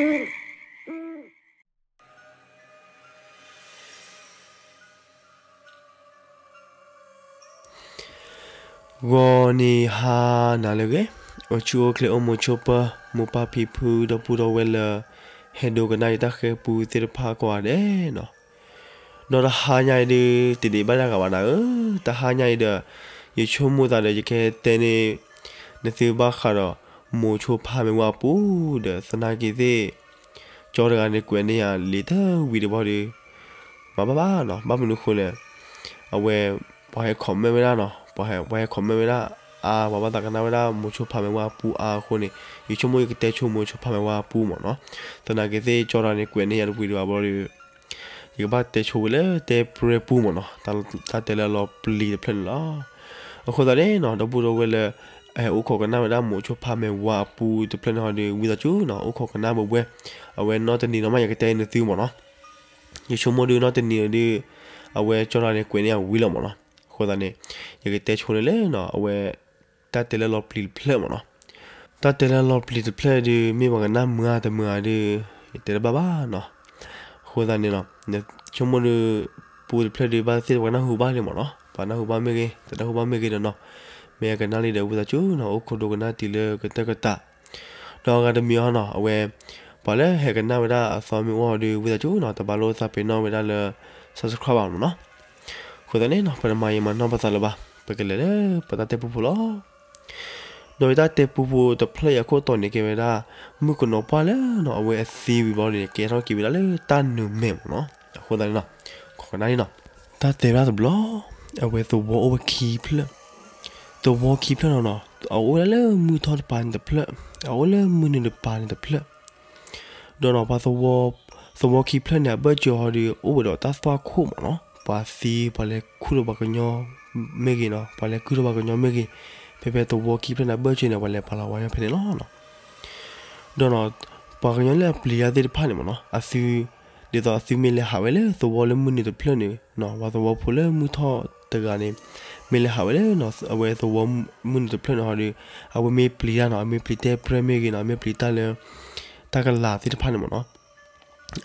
ဂီၤနံၤဟါနၤလၢအဂ့ၤ, အိၣ်ဆူၣ်အိၣ်ချ့အိၣ်မုာ်ဆိးပၢၤ မိၢ်ပၢ်ဖံဖုဒီပုၢ်ဒီဝဲၢ်လၢ ဟဲဒိကနၣ်ယတၢ်ဃဲၤပူသ့ၣ်တဖၣ်ကိးဂၤဒဲးနီၤ. ဒီးတဟါညါအံၤဒုး တဒံးဘၣ်တၢ်ဂၤဘၣ်နၤဧၢ, တဟါညါအံၤဒီး ယဆိကမိၣ်သးဒီး ယကဟဲတဲန့ၢ် နသုဘၣ်ဃးဒီး မိၤဆိဖးမဲာ်ဝါအပူၤဒီး သနာ်က့သ့ၣ် ကၠီတဂၤန့ၣ် ကွဲးန့ၢ်ယၤလံာ်တဝံၤတဘျီဒီး မၤဘၣ်ဘၣ်နီၤ, ဘၣ်မနုၤအဃိလဲၣ်, အဝဲ ပှၤဟဲ comment ဝဲဒၣ်နီၤ, ပှၤဟဲ ပှၤဟဲ comment ဝဲဒၣ်အါ, ပှၤဘၣ်သးကနၣ်ဝဲဒၣ်မိၤဆိဖးမဲာ်ဝါအပူၤအါအဃိန့ၣ် ယဆိကမိၣ်ယကတဲဆိမိၤဆိဖးမဲာ်ဝါအပူၤမ့ၢ်နီၤ. သနာ်က့သ့ၣ် ကၠီတဂၤန့ၣ် ကွဲးန့ၢ်ယၤတဝံၤတဘျီဒီး ယကဘၣ်တဲဆိဝဲလၢ တဲပြဲပူၤမ့ၢ်နီၤ, တၢ်တဲလၢအလီၤပျံၤတဖျၢၣ်န့ၣ်လီၤ. အဃိသတးန့ၣ်နီၤ ဒီပုၢ်ဒီဝဲၢ်လၢ အဟဲအိၣ်ခိးကနၣ်ဝဲဒၣ်မိၤဆိဖးမဲာ်ဝါအပူၤတဖျၢၣ်န့ၣ်ဟီဒီး ဝံသးစူၤနီၤ အိၣ်ခိးကနၣ်ဘှဲဘှဲ, အဝဲနီတနံၤနီၤမး ယကတဲန့ၢ်သုမ့ၢ်နီၤ. ယဆိကမိၣ်ဒုးနီတနံၤဒီး အဝဲကၠီတဂၤန့ၣ် ကွဲးန့ၢ်ယၤဝံၤလီၤမ့ၢ်နီၤ. အဃိသတးန့ၣ် ယကတဲဆိန့ၣ်လၢနီၤ အဝဲ တၢ်တဲလၢအလီၤပျံၤတဖျၢၣ်မ့ၢ်နီၤ. တၢ်တဲလၢအလီၤပျံၤတဖျၢၣ်ဒုး မ့ၢ်ပှၤကနၣ်မုာ်ဧါတမုာ်ဧါဒုး ယတဲတဘၣ်ဘၣ်နီၤ. အဃိသတးန့ၣ်နီၤ ဆိကမိၣ်ဒုး ပူၤတဖျၢၣ်ဒုး ဘၣ်သ့ၣ်ပှၤနၢ်ဟူဘၣ်လံမ့ၢ်နီၤ, ပှၤနၢ်ဟူဘၣ်မ့ၢ်ဂ့ၤ တနၢ်ဟူဘၣ်မ့ၢ်ဂ့ၤဒီးနီၤ, မ့ၢ်ကနၣ်လံဒီး ဝံသးစူၤနီၤ အိၣ်ခိးဒိကနၣ်တုၤလၢကတၢၢ်ကတၢၢ်. ဒီးအဂၤတမံၤဟီနီၤ အဝဲ ပှၤလၢဟဲကနၣ်ဝဲဒၣ်အသီမ့ၢ်အိၣ်ဟီဒီး ဝံသးစူၤနီၤ တဘၣ်လိၣ်သးပ့ၤနီၣ်ဝဲဒၣ်လၢ subscribe ဘၣ်မ့ၢ်နီၤ. အဃိသတးန့ၣ်နီၤ ပတမၤယံာ်မၤနီၢ်ပသးလၢၤဘၣ်, ပကလဲၤလၢပတၢ်တဲပူဖိလီၤ. ဒီးယတၢ်တဲပူဖိတဖျၢၣ်အံၤအခိၣ်တီန့ၣ် ကဲဝဲဒၣ် မုၣ်ကနီၤပှၢ်လၢနီၤ အဝဲအသံဝံၤဘျီန့ၣ် ကဲထီၣ်က့ၤဝဲဒၣ်လၢတၢ်နုာ်မဲာ်မ့ၢ်နီၤ. အဃိသတးန့ၣ်နီၤ ခိးကနၣ်န့ၣ်နီၤ, တၢ်တဲဝဲဒၣ်တဘျီ အဝဲသဝီအိၣ်ဝဲခံဖျၢၣ်, သဝီခံဖျၢၣ်နီၤနီၤ အအိၣ်ဝဲဒၣ်လၢမုၢ်ထီၣ်တပၤန့ၣ်တဖျၢၣ်, အအိၣ်လၢမုၢ်နုာ်တပၤန့ၣ်တဖျၢၣ်. ဒီးနီၤ ပှၤသဝီ သဝီခံဖျၢၣ်န့ၣ် အဘၢၣ်စၢၤဟီဒီး အိၣ်ဝဲဒီးတၢ်သွၣ်ခိၣ်မ့ၢ်နီၤ, ပှၤသံ ပှၤလဲၤခူၣ်ထီၣ်ပှၤကညီမ့ၢ်ဂ့ၤနီၤ, ပှၤလဲၤကုၢ်ထီၣ်ပှၤကညီမ့ၢ်ဂ့ၤ, ဖဲဖဲသဝီခံဖျၢၣ်န့ၣ် အဘၢၣ်စၢၤန့ၣ် ပှၤလဲၤပာ်လီၤဝဲညီဖဲန့ၣ်လီၤ. ဒီးနီၤ ပှၤကညီလၢအပျံၤတၢ်သ့ၣ်တဖၣ်န့ၣ်မ့ၢ်နီၤ အသု ဒ်သိးအသုမ့ၢ်လဲၤဟးဝဲလၢသဝီလၢမုၢ်နုာ်တဖျၢၣ်န့ၣ်နီၤ, ပှၤသဝီဖိလၢမုၢ်ထီၣ်တဂၤန့ၣ် မ့ၢ်လဲၤဟးဝဲလၢနီၤ အဝဲသဝီမုၢ်နုာ်တဖျၢၣ်န့ၣ်ဟီဒီး အဝဲမ့ၢ်ပျံၤတၢ်နီၤ, အမ့ၢ်ပျံၤတဲပြဲမ့ၢ်ဂ့ၤနီၤ, အမ့ၢ်ပျံၤတၢ်လၢ တၢ်ကလၤသ့ၣ်တဖၣ်န့ၣ်မ့ၢ်နီၤ,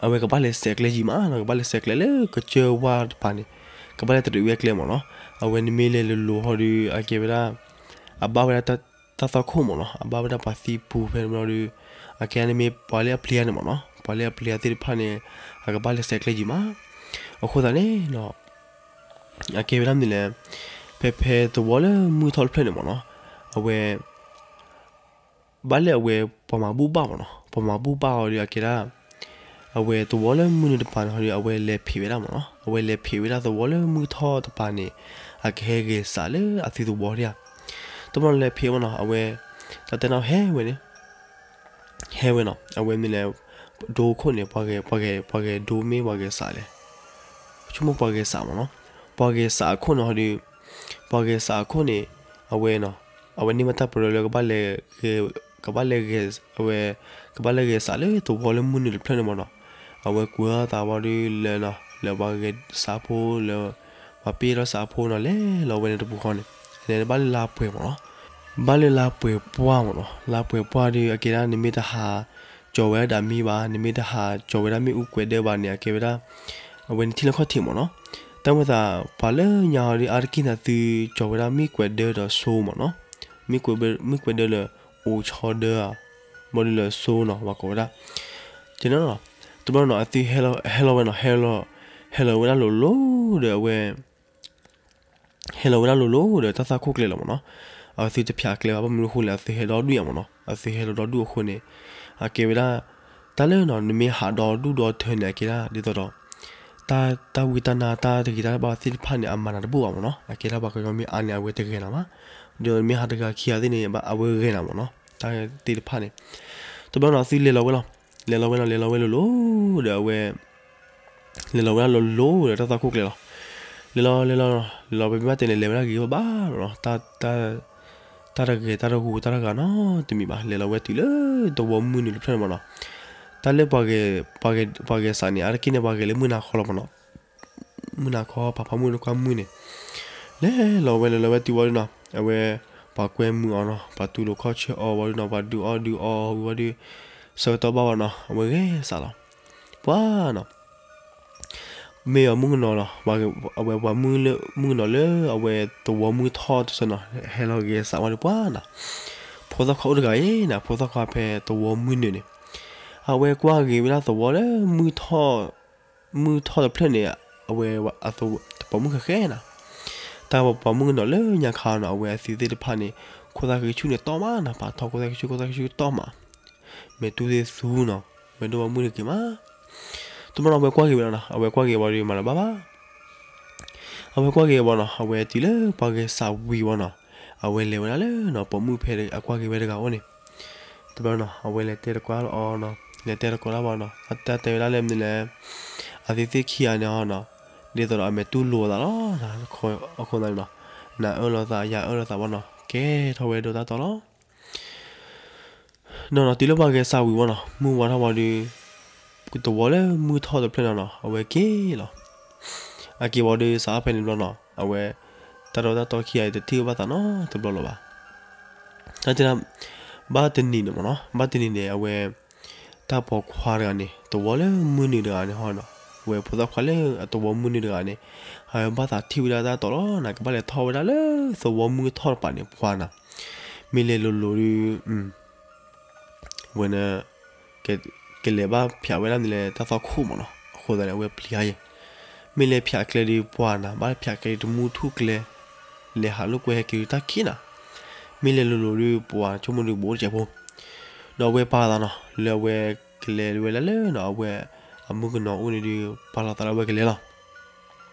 အဝဲကဘၣ်လဲၤဆဲးကျဲယံာ်မးနီၤ, ကဘၣ်လဲၤဆဲးကျဲလၢကစၢၢ်ဝါတပၤန့ၣ်, ကဘၣ်လဲၤတရံးဝဲကျဲမ့ၢ်နီၤ. အဝဲန့ၣ်မ့ၢ်လဲၤလိၤလိၤဟီဒီး အကဲဝဲဒၣ် အဘၣ်ဝဲဒၣ်တၢ်သွၣ်ခိၣ်မ့ၢ်နီၤ, အဘၣ်ဝဲဒၣ်ပှၤသံပူၤဖဲန့ၣ်ဒီး အကဲန့ၣ်မ့ၢ်ပှၤလၢအပျံၤတၢ်န့ၣ်မ့ၢ်နီၤ, ပှၤလၢအပျံၤတၢ်သ့ၣ်တဖၣ်န့ၣ် အကဘၣ်လဲၤဆဲးကျဲယံာ်မး. အဃိသတးန့ၣ်နီၤ အကဲဝဲဒၣ်မနုၤလဲၣ်, ဖဲဖဲသဝီလၢမုၢ်ထီၣ်တဖျၢၣ်န့ၣ်မ့ၢ်နီၤ, အဝဲ ဘၣ်လၢအဝဲပှၤမၤဘူၣ်ဘၣ်မ့ၢ်နီၤ, ပှၤမၤဘူၣ်ဘၣ်အီၤဒီး အကဲဒၣ် အဝဲသဝီလၢမုၢ်နုာ်တပၤန့ၣ်ဟီဒီး အဝဲလဲၤဖံးဝဲဒၣ်မ့ၢ်နီၤ, အဝဲလဲၤဖံးဝဲဒၣ်သဝီလၢမုၢ်ထီၣ်တပၤန့ၣ် အကဟဲဂဲၤစးလၢအသုသဝီဒၣ်ဧါ. တဘျီန့ၣ်လဲၤဖံးဝဲနီၤ, အဝဲ တၢ်တဲနီၤ ဟဲဝဲန့ၣ် ဟဲဝဲနီၤ, အဝဲမနုၤလဲၣ်, ဒိခိၣ်န့ၣ် ပှၤဂဲၤ ပှၤဂဲၤ ပှၤဂဲၤဒိမ့ၢ်ပှၤဂဲၤစးလဲၣ်, ဆိကမိၣ်ပှၤဂဲၤစးမ့ၢ်နီၤ, ပှၤဂဲၤစးအခိၣ်န့ၣ်ဟီဒီး ပှၤဂဲၤစးအခိၣ်န့ၣ် အဝဲနီၤ အဝဲန့ၢ်မ့ၢ်တၢ်ပရၢလၢကဘၣ်လဲၤ ကဘၣ်လဲၤဂဲၤ အဝဲ ကဘၣ်လဲၤဂဲၤစးလၢသဝီလၢမုၢ်နုာ်တဖျၢၣ်န့ၣ်မ့ၢ်နီၤ, အဝဲကွၢ်သးဝံၤဒီးလဲၤနီၤ လၢပှၤဂဲၤစးဖိလၢ ပှၤပ့ၢ်ထီၣ်စးဖိနီၤ လဲၤလီၤဝဲန့ၣ်တပူၤဃီန့ၣ် လဲၤဘၣ်လၢလါပှဲၤမ့ၢ်နီၤ, ဘၣ်လၢလါပှဲၤပှၢ်မ့ၢ်နီၤ, လါပှဲၤပှၢ်ဒီး အကဲဒၣ်နမ့ၢ်တဟး ကၠီၤဝဲဒၣ်ဒၣ်မ့ၢ်ဘၣ်, နမ့ၢ်တဟးကၠီၤဝဲဒၣ်မ့ၣ်အူကွဲးဒၢဘၣ်န့ၣ် အကဲဝဲဒၣ် အဝဲန့ၣ်ထံၣ်လၢခီၣ်ထံးမ့ၢ်နီၤ, တၢ်မၤသး ပှၤလၢညါဟီဒီး အါတက့ၢ်န့ၣ် သုကၠီၤဝဲဒၣ်မ့ၣ်ကွဲးဒၢဒီးစိမ့ၢ်နီၤ, မ့ၣ်ကွဲး မ့ၣ်ကွဲးဒၢလၢ အိၣ်ဆီဒၢဧါ, ဘၣ်ဒီးလၢစိနီၤ ပှၤကိးဝဲဒၣ်, ကဲနီၤ, တဘျီနီၤ အသုဟဲလီၤဝဲနီၤ ဟဲလီၤ ဟဲလီၤဝဲဒၣ်လိၤလိၤဒီးအဝဲ ဟဲလီၤဝဲဒၣ်လိၤလိၤဒီးတၢ်သွၣ်ခိၣ်ကျဲလီၤမ့ၢ်နီၤ, အသုတဖျးကျဲဘၣ် ဘၣ်မနုၤအဃိလဲၣ် အသုဟဲဒီဒူၣ်ယါမ့ၢ်နီၤ, အသုဟဲလီၤဒီဒူၣ်အဃိန့ၣ် အကဲဝဲဒၣ် တၢ်လၢနီၤ နမ့ၢ်ဟးဒီဒူၣ်ဒီထၢန့ၣ် အကဲဒၣ်ဒ်သိးဒီး တၢ် တၢ်ဝံတၢ်နါ တၢ်တဂ့ၤတၢ်ဘၣ်သ့ၣ်တဖၣ်န့ၣ် အမၤနၤတဘူၣ်ဘၣ်မ့ၢ်နီၤ, အကဲဒၣ်ပှၤကညီမ့ၢ်အါန့ၣ် အဝဲတဂဲၤနၤဘၣ်, ဒီးမ့ၢ်ဟးတဂၤခံဂၤသ့ၣ်န့ၣ် အဝဲဂဲၤနၤမ့ၢ်နီၤ, တၢ်သ့ၣ်တဖၣ်န့ၣ်, တဘျီနီၤ အသုလဲၤလီၤဝဲလီၤ, လဲၤလီၤဝဲလီၤ လဲၤလီၤဝဲလိၤလိၤဒီးအဝဲ လဲၤလီၤဝဲဒၣ်လိၤလိၤဒီးတၢ်သွၣ်ခိၣ်ကျဲလီၤ. လဲၤလီၤလဲၤလီၤ လဲၤလီၤ ပမ့ၢ်ဘၣ်တဲန့ၣ် လဲၤဝဲဒၣ်ဂ့ၤဘၣ်ဘၣ်လီၤနီၤ. တၢ်တဂဲၤတၢ်တဂူၤတၢ်တဂၤနီတမံၤဘၣ်. လဲၤလီၤဝဲတုၤလၢသဝီမုၢ်နုာ်တဖျၢၣ်န့ၣ်မ့ၢ်နီၤ. တၢ်လၢပှၤဂဲၤ ပှၤဂဲၤစးန့ၣ် အါတက့ၢ်န့ၣ် ပှၤဂဲၤလၢမုၢ်နၤခီလီၤမ့ၢ်နီၤ. မုၢ်နၤခီ ပှၤဖးမုၢ်နကွၢ်မုၢ်န့ၣ် လဲၤလီၤဝဲလဲၤလီၤဝဲတုၤဝံၤဒီးနီၤ အဝဲ ပှၤကွဲမုာ်အီၤနီၤ ပှၤတူၢ်လိာ်ခီၣ်ဆၢအီၤဝံၤဒီးနီၤ ပှၤဒုးအီၣ်ဒုးအီဝံၤဒီး ဆၢကတီၢ်ဘၣ်ဝဲနီၤ အဝဲဂဲၤစးလီၤ. ပှၤနီၤ မ့ၢ်အမုၣ်ကနီၤလီၤ, အဝဲပှၤမုၣ်ကနီၤလၢအဝဲသဝီမုၢ်ထီၣ်တစဲးနီၤ ဟဲလီၤဂဲၤစးဝဲဒီးပှၤနီၤ, ဖိသၣ်ခွါအိၣ်တဂၤအံၤနီၤ ဖိသၣ်ခွါဖဲသဝီမုၢ်နုာ်န့ၣ်, အဝဲကွၢ်ဂ့ၤဝဲဒၣ်သဝီလၢ မုၢ်ထီၣ်တဖျၢၣ်န့ၣ်, အဝဲ ပိာ်မုၣ်ဃဲဃဲနီၤ, တၢ်ပိာ်မုၣ်ကနီၤလၢညါခါနီၤ အဝဲအသံသ့ၣ်တဖၣ်န့ၣ် ခိၣ်သၣ်ဃံဆူၣ်န့ၣ်တီၢ်မးနီၤ, ပာ်ထီၣ်ခိၣ်သၣ်ဃံဆူၣ် ခိၣ်သၣ်ဃံဆူၣ်တီၢ်မး, မဲာ်တူၢ်သ့ၣ်သူနီၤ, ဝဲဒိၣ်ဝဲမုၢ်တက့ၤမး, တဘျီနီၤ အဝဲကွၢ်ဂ့ၤဝဲနီၤ အဝဲကွၢ်ဂ့ၤဝံၤဒီးမၤလၢၤဘၣ်ဘၣ် အဝဲကွၢ်က့ၤအဘီနီၤ အဝဲတုၤလၢပှၤဂဲၤစးဝံၤဝံၤနီၤ, အဝဲလဲၤဝဲဒၣ်လၢနီၤ ပိာ်မုၣ်ဖဲအကွၢ်က့ၤဝဲတဂၤအိၣ်န့ၣ်, တဘျီနီၤ အဝဲလဲၤတဲတကွၢ်လီၤအီၤနီၤ, လဲၤတဲတကွၢ်လီၤဘၣ်နီၤ အတၢ်တဲဝဲဒၣ်လၢမနုၤလဲၣ်, အသံသ့ၣ်ခံဂၤန့ၣ်ဟီနီၤ, ဒ်သိးဒီးအမဲာ်တူၢ်လိာ်အသးလီၤ, အဃိသတးန့ၣ်နီၤ, နအၢၣ်လီၤသး ယအၢၣ်လီၤသးဘၣ်နီၤ ကဲထီၣ်ဝဲဒိၣ်တၢ်တီၤလီၤ ဒီးနီၤ တုၤလၢပှၤဂဲၤစးဝံၤဝံၤနီၤ မုၢ်ဝါထီၣ်ဝံၤဒီး, သဝီလၢမုၢ်ထီၣ်တဖျၢၣ်န့ၣ်နီၤ အဝဲက့ၤလီၤ, အက့ၤဝံၤဒီးစးထီၣ်ဖဲန့ၣ်တဘျီနီၤ အဝဲ, တၢ်ဒိတၢ်တီခံဂၤအံၤတထံၣ်ဘၣ်သးနီတဘျီလၢၤဘၣ်, တၢ်တဲဒၣ်, ဘၣ်တနံၤန့ၣ်မ့ၢ်နီၤ ဘၣ်တနံၤန့ၣ် အဝဲ, တၢ်ပိာ်ခွါတဂၤန့ၣ် သဝီလၢမုၢ်နုာ်တဂၤန့ၣ်ဟီနီၤ, အဝဲဖိသၣ်ခွါလၢအသဝီမုၢ်နုာ်တဂၤန့ၣ်, အဝဲဘၣ်သးထံၣ်ဝဲဒၣ်တၢ်တီၤလီၤနီၤ ကဘၣ်လဲၤထီၣ်ဝဲဒၣ်လၢသဝီမုၢ်ထီၣ်တပၤန့ၣ် ပှၤနီၤ, မ့ၢ်လဲၤလိၤလိၤဒီး ဝဲန့ၣ်, ကလဲၤဘၣ်ဖျးဝဲဒၣ်န့ၣ်လဲၤတၢ်သီခိၣ်မ့ၢ်နီၤ အဃိသတးန့ၣ် အဝဲပျံၤအါယဲၢ်, မ့ၢ်လဲၤဖျးကျဲဒီးပှၤနီၤ ဘၣ်ဖျးကျဲဒီးတမူထူၣ်ကျဲ, လဲၤဟးလိာ်ကွဲဟဲက့ၤဒီးတၢ်ခံနီၤ, မ့ၢ်လဲၤလိၤလိၤဒီးပှၤဆိကမိၣ်ဒီးဘိးတစဲးဖိ, ဒီးအဝဲပာ်လီၤသးနီၤ လၢအဝဲကလဲၤဝဲလၢလၢနီၤ အဝဲ, အမုၣ်ကနီၤအိၣ်န့ၣ်ဒီး ပာ်လီၤသးလၢအဝဲကလဲၤလီၤ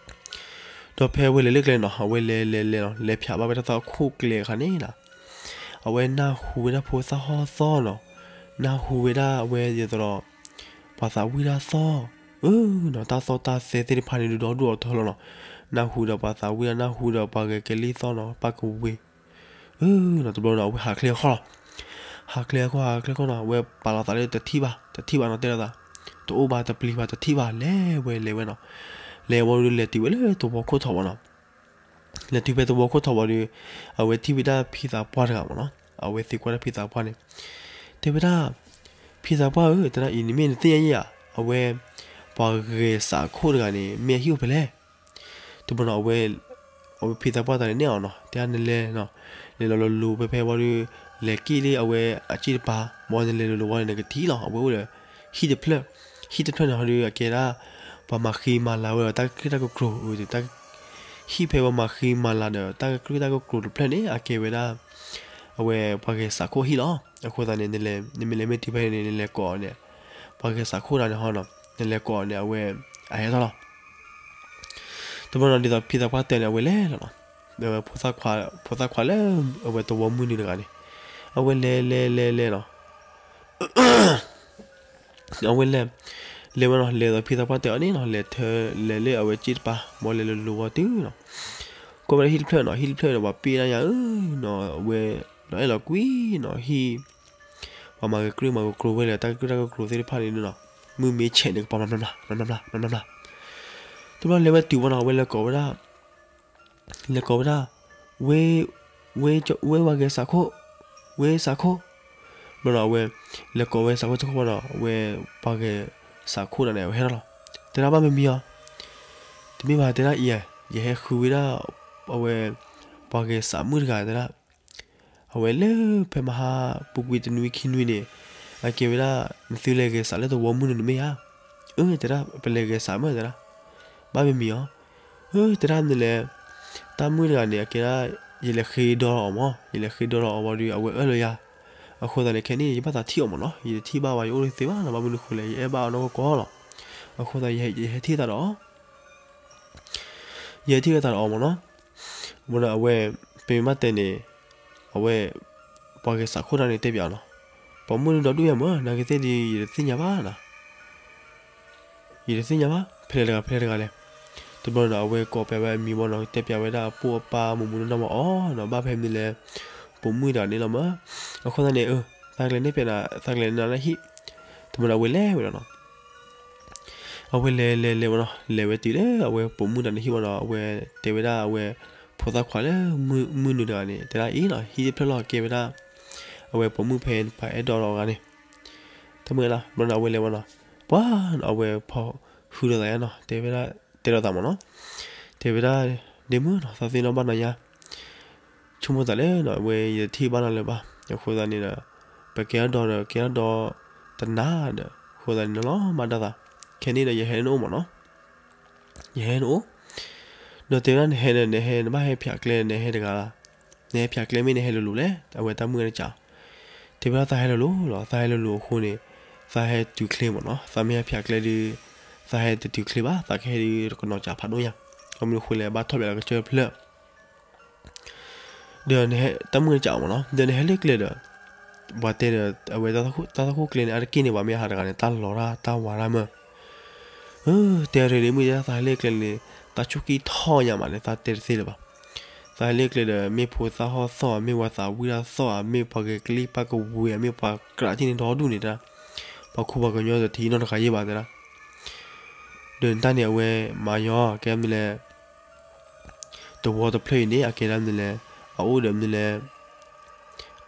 ဒီးဖဲအဝဲလဲၤလၢကျဲနီၤ အဝဲလဲၤလဲၤလဲၤနီၤ လဲၤဖျးဘၣ်ဝဲဒၣ်သီခိၣ်ကျဲအခါန့ၣ်နီၤ, အဝဲနၢ်ဟူဝဲဒၣ်ဖိသၣ်ဟီၣ်သီၣ်နီၤ, နၢ်ဟူဝဲဒၣ်အဝဲဒ်သိးဒီး, ပှၤသးဝံၣ်တၢ်သီၣ်, အၢနီၤ တၢ်သီၣ်တၢ်သဲသ့ၣ်တဖၣ်န့ၣ်ဒုးဒီဒူၣ်အီၤထီလီၤနီၤ, နၢ်ဟူဒီးပှၤသးဝံၣ်တၢ် နၢ်ဟူဒီးပှၤဂဲၤကလံၣ်သီၣ်နီၤ ပၢ်ကဝ့ၤ, အၢနီၤ တဘျီဒီးအဝဲဟးချ့အခီၣ်လီၤ ဟးချ့အခီၣ် ဟးချ့အခီၣ်နီၤ အဝဲပာ်လီၤသးလၢတထံၣ်ဘၣ် တထံၣ်ဘၣ်နီၤ တဲလိာ်သး, တအိၣ်ဘၣ်တပျံၤဘၣ်တထံၣ်ဘၣ် လဲၤဝဲလဲၤဝဲနီၤ, လဲၤဝံၤဒီးလဲၤတုၤဝဲလၢသဝီခိၣ်ထီးဘၣ်နီၤ, လဲၤတုၤဖဲသဝီခိၣ်ထီးဘၣ်ဒီး, အဝဲထံၣ်ဝဲဒၣ်ဖံသးပှၢ်တဂၤမ့ၢ်နီၤ အဝဲသံကွၢ်ဒၣ်ဖံသးပှၢ်န့ၣ်, တဲဝဲဒၣ်, ဖံသးပှၢ်ဧၢ တဲဒၣ်အံၤန့ၣ်မ့ၢ်နသ့ၣ်ညါယဲဧါ, အဝဲ, ပှၤဂဲၤစးခိၣ်တဂၤန့ၣ် မ့ၢ်အဟံၣ်အိၣ်ဖဲလဲၣ် တဘျီနီၤ အဝဲ, အဝဲဖံသးပှၢ်တၢ်န့ၣ်နဲၣ်အီၤနီၤ တဲဒၣ်နလဲၤနီၤ, လဲၤလီၤလိၤလိၤဖဲဖဲဝံၤဒီး, လဲၤက့ၣ်လၢအဝဲအစ့ၣ်တပၤ, မ်နလဲၤလိၤလိၤဝံၤန့ၣ်နကထံၣ်လီၤ အဝဲအိၣ်ဒီး, ဟံၣ်တဖျၢၣ်, ဟံၣ်တဖျၢၣ်န့ၣ်ဟီဒီးအကဲဒၣ်, ပှၤမၤဃံမၤလၤဝဲဒီးတၢ်ကကြၢးတၢ်ကကြၢး, ဟံၣ်ဖဲပှၤမၤဃံမၤလၤဒီးတၢ်ကကြၢးတၢ်ကကြၢးတဖျၢၣ်န့ၣ် အကဲဝဲဒၣ်, အဝဲပှၤဂဲၤစးခိၣ်ဟံၣ်လီၤ အဃိသတးန့ၣ် နမ့ၢ်လဲၤမ့ၢ်တုၤဖဲန့ၣ် နလဲၤကိးအီၤန့ၣ်, ပှၤဂဲၤစးခိၣ်တဂၤန့ၣ်ဟီနီၤ နလဲၤကိးအီၤန့ၣ် အဝဲ, အဟဲထီၣ်လီၤ တဘျီနီၤ ဒ်သိးဖံသးပှၢ်တဲန့ၣ် အဝဲလဲၤလီၤနီၤ, ဖိသၣ်ခွါလၢအဝဲသဝီမုၢ်နုာ်တဂၤန့ၣ်, အဝဲလဲၤလဲၤလဲၤလဲၤနီၤ, အဝဲလဲၤ, လဲၤဝဲနီၤ လဲၤဒ်သိးဖံသးပှၢ်တဲအီၤန့ၣ်နီၤ လဲၤထၢ, လဲၤလၢအဝဲစ့ၣ်တပၤ မ်လဲၤလိၤလိၤဝံၤတုၤနီၤ, ကွၢ်ဝဲဒၣ်ဟံၣ်တဖျၢၣ်နီၤ ဟံၣ်တဖျၢၣ်ဒီးပှၤပ့ၢ်ဒၣ်ညါဧၢနီၤ အဝဲ, လီၤအဲၣ်လီၤကွံနီၤ ဟံၣ် ပှၤမၤကကြၢးမၤကကြၢးဝဲလၢတၢ်ကကြၢးတၢ်ကကြၢးသ့ၣ်တဖၣ်န့ၣ်နီၤ, မုၢ်မ့ၢ်ဆဲးန့ၣ် ကပၤမျးမျးမျးမျးမျးမျး, တဘျီလဲၤဝဲတုၤဝဲနီၤ အဝဲလဲၤကိးဝဲဒၣ်, လဲၤကိးဝဲဒၣ်, ဝဲ, ဝဲပှၤဂဲၤစးခိၣ်, ဝဲစးခိၣ်, ဘျီနီၤ အဝဲ, လဲၤကိးဝဲစးခိၣ်စးခိၣ်ဘၣ်ဒီး အဝဲပှၤဂဲၤစးခိၣ်တဂၤန့ၣ် အဝဲဟဲထီၣ်လီၤ, တဲဒၣ်ဘၣ်မ့ၢ်မံၤအီၤ, တမ့ၢ်ဘၣ်တဲဒၣ်အံၤ, ယဟဲဃုဝဲဒၣ်, အဝဲ, ပှၤဂဲၤစးမုၣ်တဂၤတဲဒၣ် အဝဲလၢဖဲမဟါပူၤကွံာ်တနွံခံနွံန့ၣ်, အကဲဝဲဒၣ်, နသုလဲၤဂဲၤစးလၢသဝီမုၢ်နုာ်န့ၣ်မ့ၢ်ဧါ, အၢ တဲဒၣ် ပလဲၤဂဲၤစးမ့ၢ်တဲဒၣ်, ဘၣ်မ့ၢ်မံၤအီၤ, အၢ တဲဒၣ်မနုၤလဲၣ်, တၢ်မုၣ်တဂၤန့ၣ် အကဲဒၣ်, ယလဲၤဃ့ဒီးအီၤမး ယလဲၤဃ့ဒီးအီၤဝံၤဒီး အဝဲအၢၣ်လီၤယၤ, အဃိသတးန့ၣ် ခဲန့ၣ် ယဘၣ်သးထံၣ်အီၤမးနီၤ ယတထံၣ်ဘၣ်ဝဲ ယအိၣ်တသ့ဘၣ်နီၤ ဘၣ်မနုၤဃိလဲၣ် ယအဲၣ်ဘၣ်အီၤနီၢ်ကီၢ်ကီၢ်လီၤ, အဃိသတး ယဟဲထံၣ်သးဒီး ယဟဲထံၣ်ဝဲသးဒီးအီၤမးနီၤ, ဝဲဒီးအဝဲ, ပမ့ၢ်ဘၣ်တဲန့ၣ်, အဝဲ, ပှၤဂဲၤစးခိၣ်တဂၤန့ၣ်တဲပၠးအီၤနီၤ, ပိာ်မုၣ်ဒုးဒီဒူၣ်ယၤမး နာ်က့သ့ၣ်ဒီး ယတသ့ၣ်ညါဘၣ်နီၤ, ယတသ့ၣ်ညါဘၣ် ဖဲလဲၣ်တဂၤဖဲလဲၣ်တဂၤလဲၣ်, တဘျီဒီးအဝဲကိးပၠးဝဲအမံၤမးနီၤ တဲပၠးဝဲဒၣ်အပိၢ်အပၢ်မိၢ်မုၣ်နီၢ်နီၢ်မးအီၤနီၤ ဘၣ်ဖဲမနုၤလဲၣ်, ပိာ်မုၣ်တဂၤန့ၣ်လီၤမး, အဃိသတးန့ၣ် အၢ သးကလဲၤနဲၣ်ပၠးနၤ သးကလဲၤနဲၣ်နၤလၢဟံၣ်, တဘျီဒီးအဝဲလဲၤဝဲလီၤနီၤ အဝဲလဲၤလဲၤလဲၤဝဲနီၤ လဲၤဝဲတုၤလၢအဝဲပိာ်မုၣ်တဂၤန့ၣ်ဟံၣ်ဝံၤဒီး အဝဲတဲဝဲဒၣ်အဝဲ, ဖိသၣ်ခွါလၢ, မုၢ်နုာ်တဂၤန့ၣ် တဲဒၣ်အံၤနီၤ ဟံၣ်တဖျၢၣ်လီၤကဲဝဲဒၣ်, အဝဲပိာ်မုၣ်ဖဲပှၤအဲၣ်ဒိးလီၤအဂၤန့ၣ်, တၢ်မုၣ်လၢ် ဘျီန့ၣ် အဝဲလဲၤဝဲနီၤ, ပှၤနီၤ အဝဲဖီၣ်ဃုာ်ဒီးသးယါနီၤ, တဲဝဲဒၣ်, တဲဒီးသးမ့ၢ်နီၤ, တဲဝဲဒၣ်, ဒ့မုၣ်နီၤ သးသ့ၣ်နီၣ်ဘၣ်နီၤယါ, ဆိကမိၣ်သးလၢနီၤ အဝဲယတထံၣ်ဘၣ်နီၤလၢၤဘၣ်, အဃိသတးန့ၣ်ဒီး ပကဲထီၣ်ဒီး ကဲထီၣ်ဒီးတနၤဒီး အဃိသတးန့ၣ်နီၤလီၤ မၤတၢ်သး, ခဲန့ၣ်ဒီး ယဟဲနအိၣ်မ့ၢ်နီၤ, ယဟဲနအိၣ်, ဒီးတဲဝဲဒၣ် နဟဲဒီး နဟဲ နဘၣ်ဟဲဖၠးကျဲ နဟဲတဂၤ, နဟဲဖၠးကျဲမ့ၢ်နဟဲလိၤလိၤလဲၣ်, အဝဲတၢ်မုၣ်တကး, တဲဝဲဒၣ် သးဟဲလိၤလိၤလီၤ, သးဟဲလိၤလိၤအဃိန့ၣ် သးဟဲတုၤချ့မ့ၢ်နီၤ, သးမ့ၢ်ဟဲဖၠးကျဲဒီး သးဟဲတတုၤချ့ဘၣ်, သးကဟဲဒီးတကနီၤကးဖးဒိၣ်ညါ, ဘၣ်မနုၤအဃိလဲၣ် ဘၣ်ထီၣ်ပၠးလၢကစၢၢ်ဖျၢၣ် ဒီးနဟဲ တၢ်မုၣ်တကးမ့ၢ်နီၤ, ဒီးနဟဲလၢကျဲဒီး ပှၤတဲဒီး အဝဲတၢ်သးခိၣ်ကျဲန့ၣ် အါတက့ၢ်န့ၣ် ပှၤမ့ၢ်ဟးတဂၤန့ၣ် တၢ်လီၤတၢ် တၢ်ဝးတၢ်မၢ, အၢ တဲအရ့ဒ့မုၣ် သးဟဲလၢကျဲန့ၣ် တၢ်ဆိၣ်ကံၢ်ထီၣ်ညါမးန့ၣ် သးတဲတသ့လၢၤဘၣ်, သးဟဲလၢကျဲဒီး မ့ၢ်ဖိသၣ်ဟီၣ်သီၣ်ဧါ, မ့ၢ်ဝၤသးဝံၣ်တၢ်သီၣ်ဧါ, မ့ၢ်ပှၤဂဲၤကလံၣ်ပၢ်ကဝ့ၤဧါ, မ့ၢ်ပှၤကြးထံၣ်န့ၣ်ဒီဒူၣ်န့ၣ် တၢ် ပှၤခိၣ်ပှၤကညီတထံၣ်နီတဂၤယဲၢ်ဘၣ်တဲဒၣ်, ဒီးတၢ်န့ၣ်အဝဲမၤယီၤ ကဲမနုၤလဲၣ် တဝီတဖျၢၣ်အံၤန့ၣ် အကဲဒၣ်မနုၤလဲၣ်, အအိၣ်ဒီးမနုၤလဲၣ်,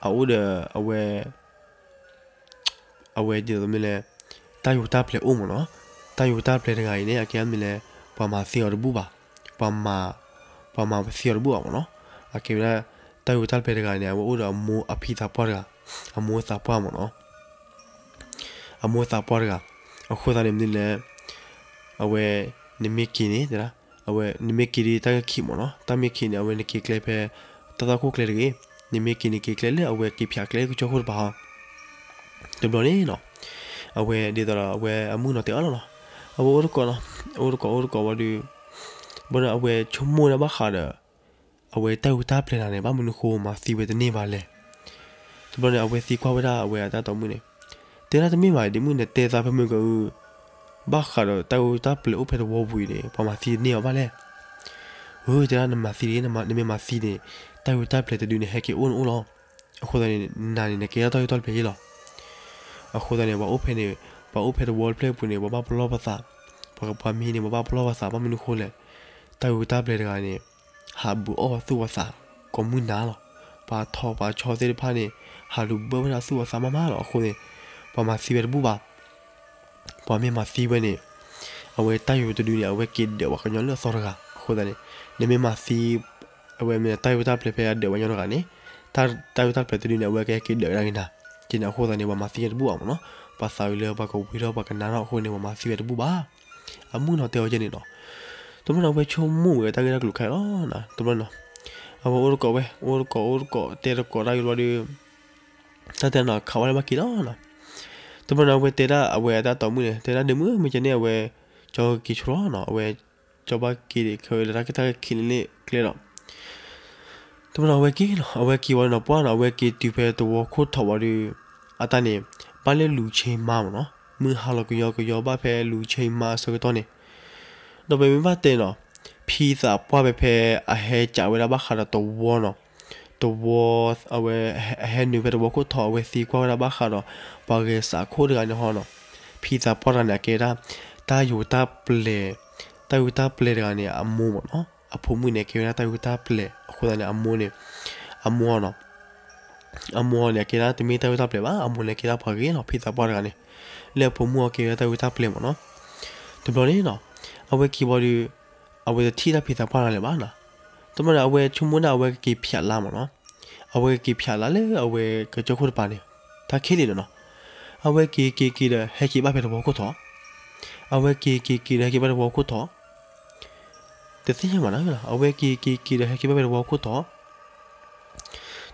အအိၣ်ဒီးအဝဲ, အဝဲဒ်သိးမနုၤလဲၣ်, တၢ်ယိၤတၢ်ပျဲၤအိၣ်မ့ၢ်နီၤ, တၢ်ယိၤတၢ်ပျဲၤတဂၤအံၤန့ၣ် အကဲဒၣ်မနုၤလဲၣ်, ပှၤမၤသံအီၤတဘူၣ်ဘၣ်, ပှၤမၤ, ပှၤမၤသံအီၤတဘူၣ်ဘၣ်မ့ၢ်နီၤ, အကဲဝဲဒၣ် တၢ်ယိၤတၢ်ပျဲၤတဂၤန့ၣ် အဝဲအိၣ်ဒီးအမိၢ်အဖံသးပှၢ်တဂၤ, အမိၢ်သးပှၢ်မ့ၢ်နီၤ အမိၢ်သးပှၢ်တဂၤ, အဃိသတးန့ၣ်မနုၤလဲၣ်, အဝဲ, နမ့ၢ်က့ၤန့ၣ် တဲဒၣ်, အဝဲ နမ့ၢ်က့ၤဒီးတၢ်ကခံးမ့ၢ်နီၤ, တၢ်မ့ၢ်ခံးန့ၣ် အဝဲနက့ၤကျဲဖဲ တၢ်သးခိၣ်ကျဲတဂ့ၤ, နမ့ၢ်က့ၤန့ၣ်က့ၤကျဲလၢအဝဲက့ၤဖၠးကျဲကစၢၢ်ခိၣ်တပၤဟီ, တဘျီန့ၣ်နီၤ, အဝဲဒ်သိးဒီးအဝဲအမုၣ်နီၤတဲအီၤလီၤနီၤ, အဝဲအိၣ်တကိးနီၤ, အိၣ်တကိးအိၣ်တကိးဝံၤဒီး, ဘၣ်ဒီးအဝဲဆိကမိၣ်ဒၣ်ဘၣ်ဃးဒီး အဝဲတၢ်ယိၤတၢ်ပျဲၤတဂၤန့ၣ် ဘၣ်မနုၤဃိမၤသံဝဲတန့ၢ်ဘၣ်လဲၣ်. တဘျီန့ၣ် အဝဲသံကွၢ်ဝဲဒၣ်အဝဲအတၢ်တီမုၣ်န့ၣ်, တဲဒၣ်တမ့ၢ်ဘၣ် ဒ့မုၣ် နတဲသးဖဲမုၢ်ကအု, ဘၣ်ဃးဒီးတၢ်ယိၤတၢ်ပျဲၤအိၣ်ဖဲတဝီပူၤအံၤန့ၣ် ပှၤမၤသံတန့ၢ်အီၤဘၣ်လဲၣ်. အၢ တဲဒၣ်နမၤသံတဂ့ၤ, နမ့ၢ်မၤသံန့ၣ် တၢ်ယိၤတၢ်ပျဲၤတဒုန့ၣ် ဟဲက့ၤအိၣ်နအိၣ်လီၤ. အဃိသတးန့ၣ် နၤန့ၣ် နကဲထီၣ်တၢ်ယိၤတၢ်ပျဲၤယ့ၢ်လီၤ. အဃိသတးန့ၣ် ပှၤအိၣ်ဖဲန့ၣ်, ပှၤအိၣ်ဖဲတဝီတဖျၢၣ်အပူၤန့ၣ် ပှၤဘၣ်ပလီၢ်ပသး, ပှၤ, ပှၤမံန့ၣ် ပှၤဘၣ်ပလီၢ်ပသး ဘၣ်မနုၤဃိလဲၣ်. တၢ်ယိၤတၢ်ပျဲၤတဂၤန့ၣ် ဟးဘူးအီၣ်သူၣ်ဝဲသး ကိးမုၢ်နၤလီၤ. ပှၤထီၣ်ပှၤဆီသ့ၣ်တဖၣ်န့ၣ် ဟးလူၤဘၢဝဲဒၣ်သူၣ်ဝဲသးမးမးလီၤ. အဃိန့ၣ် ပှၤမၤသံဝဲတဘူၣ်ဘၣ်. ပှၤမ့ၢ်မၤသံဝဲန့ၣ် အဝဲတၢ်ယိၤတဒုန့ၣ် အဝဲက့ၤဒၢးပှၤကညီလၢအသီတဂၤ. အဃိသတးန့ၣ် နမ့ၢ်မၤသံ အဝဲမ့ၢ်တၢ်ယိၤတၢ်ပျဲၤဖဲအဒၢးပှၤကညီတဂၤန့ၣ် တၢ်ယိၤတၢ်ပျဲၤတဒုန့ၣ် အဝဲကဟဲက့ၤဒၢးဝဲဒၣ်က့ၤနၤ. ကန့ၣ် အဃိသတးန့ၣ် ပှၤမၤသံဝဲတဘူၣ်ဘၣ်မ့ၢ်နီၤ. ပှၤသးဝံၤလၢပှၤကဝံၤထီၣ်ပှၤကနၣ်ထီၣ်အဃိန့ၣ် ပှၤမၤသံဝဲတဘူၣ်ဘၣ်. အမုၢ်နီၤတဲအီၤကဲန့ၣ်နီၤ. တဘျီန့ၣ် အဝဲဆိကမိၣ်ဝဲတၢ်ဂ့ၢ်တၢ်ကျိၤခဲလၢာ်လီၤ. တဘျီန့ၣ် အဝဲအိၣ်တကိးဝဲ အိၣ်တကိးအိၣ်တကိး တဲတကိးတၢ်ဂ့ၢ်တဘျီဒီး တၢ်တဲနီၤ ခးဝဲလၢဘၣ်က့ၤလီၤနီၤ. တဘျီန့ၣ် အဝဲတဲဒၣ်အဝဲအတၢ်တီမုၣ်န့ၣ် တဲဒၣ်ဒ့မုၣ် မ့ၢ်ကဲန့ၣ် အဝဲ ကၠီက့ၤဆိလီၤနီၤ. အဝဲ ကၠီဘၣ်က့ၤဒံးခဲဝဲလၢတၢ်က့ၤတၢ်က့ၤခံလၢကျဲဒီး တဘျီန့ၣ်အဝဲက့ၤလီၤနီၤ ပှၢ်နီၤ အဝဲက့ၤတုၤဖဲတဝီခိၣ်ထီးဝံၤဒီး အတၢ်န့ၣ် ဘၣ်လၢလူၤဆ့မါမ့ၢ်နီၤ. မုၢ်ဟါလီၤကယီကယီဘၣ်ဖဲလူၤဆ့မါအဆၢကတီၢ်န့ၣ် ဒီးပမ့ၢ်ဘၣ်တဲနီၤ ဖံသးပှၢ်ဖဲဖဲအဟဲကးဝဲဒၣ်ဘၣ်ဃးဒီးတဝီနီၤ တဝီ အဝဲ အဟဲနုာ်ဖဲတဝီခိၣ်ထီး အဝဲသံကွၢ်ဝဲဒၣ်ဘၣ်ဃးဒီး ပှၤဂဲၤစးခိၣ်တဂၤန့ၣ်ဟီနီၤ. ဖံသးပှၢ်တဂၤန့ၣ် အကဲဒၣ် တၢ်ယိၤတၢ်ပျဲၤ တၢ်ယိၤတၢ်ပျဲၤတဂၤန့ၣ် အမိၢ်မ့ၢ်နီၤ. အဖိမုၣ်န့ၣ် ကဲဝဲဒၣ်တၢ်ယိၤတၢ်ပျဲၤ အဃိသတးန့ၣ် အမိၢ်န့ၣ် အမိၢ်နီၤ အမိၢ်န့ၣ် အကဲဒၣ်တမ့ၢ်တၢ်ယိၤတၢ်ပျဲၤဘၣ် အမိၢ်န့ၣ် ကဲဒၣ်ပှၤဂ့ၤနီၤ ဖံသးပှၢ်တဂၤန့ၣ် လၢအဖိမုၣ်အကဲဝဲဒၣ်တၢ်ယိၤတၢ်ပျဲၤမ့ၢ်နီၤ. တဘျီန့ၣ်နီၤ အဝဲက့ၤဝံၤဒီး အဝဲတထံၣ်တၢ်ဖံသးပှၢ်တဂၤလၢၤဘၣ်နီၤ. တဘျီန့ၣ် အဝဲဆိကမိၣ်ဒၣ်အဝဲကက့ၤဖၠးလါမ့ၢ်နီၤ. အဝဲကက့ၤဖၠးလါလၢအဝဲကစၢၢ်ခိၣ်တပၤန့ၣ် တၢ်ခဲလၢာ်န့ၣ်နီၤ. အဝဲက့ၤက့ၤက့ၤဒီး ဟဲက့ၤဘၣ်ဖဲတဝီခိၣ်ထီး အဝဲက့ၤက့ၤက့ၤဒီး ဟဲက့ၤဘၣ်တဝီခိၣ်ထီး တသ့ၣ်ညါမးနီၤ အဝဲက့ၤက့ၤက့ၤဒီး ဟဲက့ၤဘၣ်ဖဲတဝီခိၣ်ထီး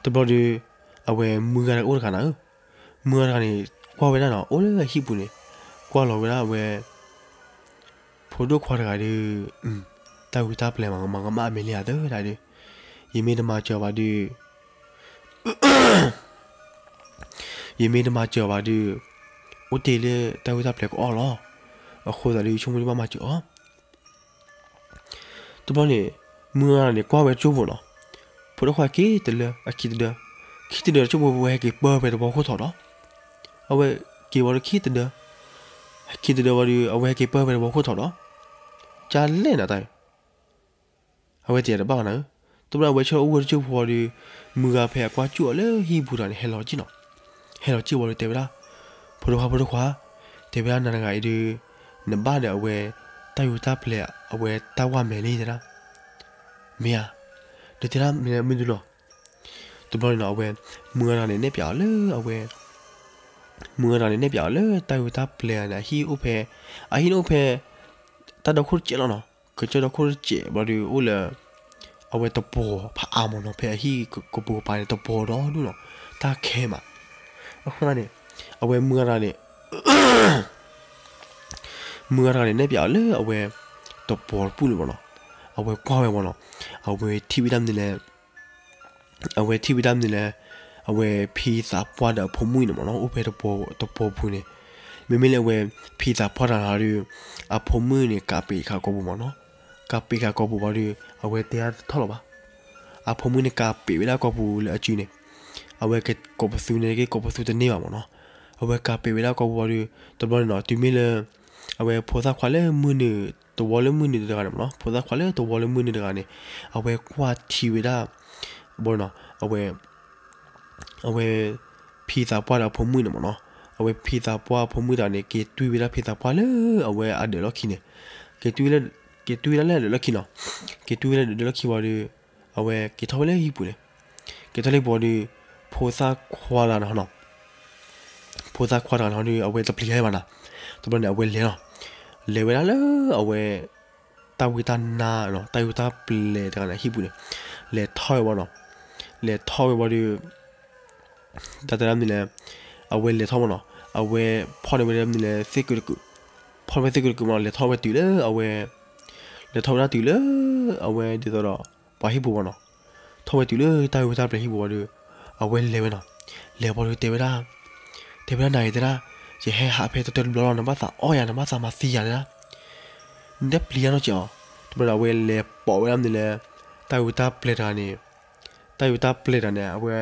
တဘျီဒီး အဝဲမုၢ်ဂၤတဂၤအိၣ်တဂၤနီၤ. မုၢ်ဂၤတဂၤန့ၣ် ကွၢ်ဝဲဒၣ်နီၤ အိၣ်လၢဟံၣ်ပူၤန့ၣ် ကွၢ်လီၤဝဲဒၣ်အဝဲ ဖိဒိၣ်ခွါတဂၤဒီး တၢ်ဂုၤတၢ်ပျဲၤမၤကမၣ်အမဲာ်လံဧါသၢဒၣ်ဒီး ယမ့ၢ်တမၤစၢၤဘၣ်ဒီး ယမ့ၢ်တမၤစၢၤဘၣ်ဒီး အိၣ်တ့ၢ်လၢတၢ်ဂုၤတၢ်ပျဲၤကအီၣ်လီၤ. အဃိသတးဒီး ယဆိကမိၣ်ဒ်ဘၣ်မၤစၢၤအီၤ တဘျီန့ၣ် မုၢ်ဂၤန့ၣ် ကွၢ်ဝဲတစိၢ်ဖိနီၤ. ဖိဒိၣ်ခွါက့ၤတလၢ အခံတဒၢ, ခံတဒၢတစိၢ်ဖိ အဝဲဟဲက့ၤပၢဖဲတဝီခိၣ်ထီးဒီး အဝဲက့ၤဝံၤဒီးခံတဒၢ, ခံတဒၢဝံၤဒီး အဝဲဟဲက့ၤပၢဖဲတဝီခိၣ်ထီးဒီး ကလဲၣ်နၤတၢ်အံၤ အဝဲတဲတဘၣ်ဘၣ်နၤဧၢ, တဘျီအဝဲဆၢအိၣ်ဝဲတစိၢ်ဖိဒီး မုၢ်ဂၤဖဲအကွၢ်ကၠူၣ်အီၤလၢဟံၣ်ပူၤတဂၤန့ၣ် ဟဲလီၤက့ၤနီၤ, ဟဲလီၤက့ၤဝံၤဒီးတဲဝဲဒၣ်, ဖိဒိၣ်ခွါ ဖိဒိၣ်ခွါ, တဲဝဲဒၣ်နၤတဂၤအံၤဒုး နဘၣ်ဒီးအဝဲ တၢ်ယူၤတၢ်ပျဲၤအဝဲတၢ်ဝၢ်မဲာ်လံတဲဒၣ်, မ့ၢ်ဧါ, နတဲဒၣ်မနုၤလီၤ. တဘျီန့ၣ်နီၤ အဝဲ မုၢ်ဂၤတဂၤန့ၣ် နဲၣ်ပၠးအီၤလၢအဝဲ မုၢ်ဂၤတဂၤန့ၣ် နဲၣ်ပၠးအီၤလၢတၢ်ယူၤတၢ်ပျဲၤန့ၣ် အဟံၣ်အိၣ်ဖဲ အဟံၣ်န့ၣ်အိၣ်ဖဲ တၢ်ဒီခိၣ်တစဲးလီၤနီၤ, ကစၢၢ်ဒီခိၣ်တစဲးဘၣ်ဒီး အိၣ်လၢ အဝဲတပှီၤဖးအါမးနီၤ, ဖဲအဟံၣ်ကပူၤကပၤန့ၣ် တပှီၤဒီဒူၣ်နီၤ, တၢ်ခဲမး. အဃိသတးန့ၣ် အဝဲမုၢ်ဂၤတဂၤန့ၣ် မုၢ်ဂၤတဂၤန့ၣ် နဲၣ်ပၠးအီၤလၢအဝဲ တပှီၤတပူၤလၢၤမးနီၤ, အဝဲကွၢ်ဝဲမးနီၤ, အဝဲထံၣ်ဝဲဒၣ်မနုၤလဲၣ် အဝဲထံၣ်ဝဲဒၣ်မနုၤလဲၣ်, အဝဲဖံသးပှၢ်ဒီးအဖိမုၣ်န့ၣ်မးနီၤ အိၣ်ဖဲတပှီၤပူၤန့ၣ်, မ့မ့ၢ်လၢအဝဲ ဖံသးပှၢ်တဂၤန့ၣ်ဒီး အဖိမုၣ်န့ၣ် ကးပ့ၤဃာ်ကိာ်ပူၤမးနီၤ, ကးပ့ၤဃာ်ကိာ်ပူၤဘၣ်ဒီး အဝဲတဲတထီၣ်လၢၤဘၣ်. အဖိမုၣ်န့ၣ် ကးပ့ၤဝဲဒၣ်ကိာ်ပူၤလၢအစုန့ၣ်, အဝဲကိာ်ပသူန့ၣ်တက့ၢ် ကိာ်ပသူတန့ၢ်ဘၣ်မးနီၤ, အဝဲကးပ့ၤဝဲဒၣ်ကိာ်ပူၤဘၣ်ဒီး တဘျီန့ၣ်နီၤ တုၤမ့ၢ်လၢ အဝဲဖိသၣ်ခွါလၢမုၢ်နုာ် သဝီလၢမုၢ်နုာ်တဂၤန့ၣ်မးနီၤ, ဖိသၣ်ခွါလၢသဝီလၢမုၢ်နုာ်တဂၤန့ၣ် အဝဲကွၢ်ထံဝဲဒၣ် ဘၣ်နီၤ အဝဲ အဝဲ ဖံသးပှၢ်ဒီးအဖိမုၣ်န့ၣ်မးနီၤ, အဝဲဖံသးပှၢ်အဖိမုၣ်တဂၤန့ၣ် က့ၤတွံၢ်ဝဲဒၣ်ဖံသးပှၢ်လၢအဝဲအဒၢးလီၢ်ခံန့ၣ်, က့ၤတွံၢ်ဝဲဒၣ်လၢအဒၢးလီၢ်ခံနီၤ, က့ၤတွံၢ်ဝဲဒၣ်လၢအဒၢးလီၢ်ခံဝံၤဒီး အဝဲက့ၤထီၣ်ဝဲလၢဟံၣ်ပူၤန့ၣ်, က့ၤထီၣ်လၢဟံၣ်ပူၤဒီး ဖိသၣ်ခွါတဂၤန့ၣ်နီၤ ဖိသၣ်ခွါတဂၤန့ၣ်ဒီး အဝဲတပျံၤတၢ်ဘၣ်နီၤ, တဘျီန့ၣ် အဝဲလဲၤလီၤ, လဲၤဝဲဒၣ်လၢအဝဲ တၢ်ဝံတၢ်နါနီၤ တၢ်ယူၤတၢ်ပျဲၤတဂၤန့ၣ် ဟံၣ်ပူၤန့ၣ်, လဲၤထီၣ်ဝဲဘၣ်နီၤ, လဲၤထီၣ်ဝဲဘၣ်ဒီး တၢ်တဲဒၣ်မနုၤလဲၣ်, အဝဲလဲၤထီၣ်မးနီၤ, အဝဲဖီၣ်န့ၢ်ဝဲဒၣ်မနုၤလဲၣ် သ့ၣ်ကုတကုာ်, ဖီၣ်န့ၢ်ဝဲသ့ၣ်ကုတကုာ်မးနီၤ လဲၤထီၣ်ဝဲတုၤလၢအဝဲ လဲၤထီၣ်ဝဲဒၣ်တုၤလၢ အဝဲဒ်သိးဒီး ပှၤဟံၣ်ပူၤဘၣ်နီၤ, ထီၣ်ဝဲတုၤလၢတၢ်ယူၤတၢ်ပျဲၤဟံၣ်ပူၤဘၣ်ဒီး အဝဲလဲၤဝဲနီၤ, လဲၤဘၣ်ဒီးတဲဝဲဒၣ်, တဲဝဲဒၣ်နၤအံၤတဲဒၣ်, ယဟဲဟးဖဲတတၢၢ်တဘျီလီၤ နဘၣ်သးအီၣ်ယၤ နဘၣ်သးမၤသံယၤတဲဒၣ်, နတပျံၤယၤနီတစဲးအီၤ, တဘျီဒီးအဝဲလဲၤပိာ်ဝဲဒၣ်မနုၤလဲၣ်, တၢ်ယူၤတၢ်ပျဲၤတဂၤန့ၣ် တၢ်ယူၤတၢ်ပျဲၤတဂၤန့ၣ် အဝဲ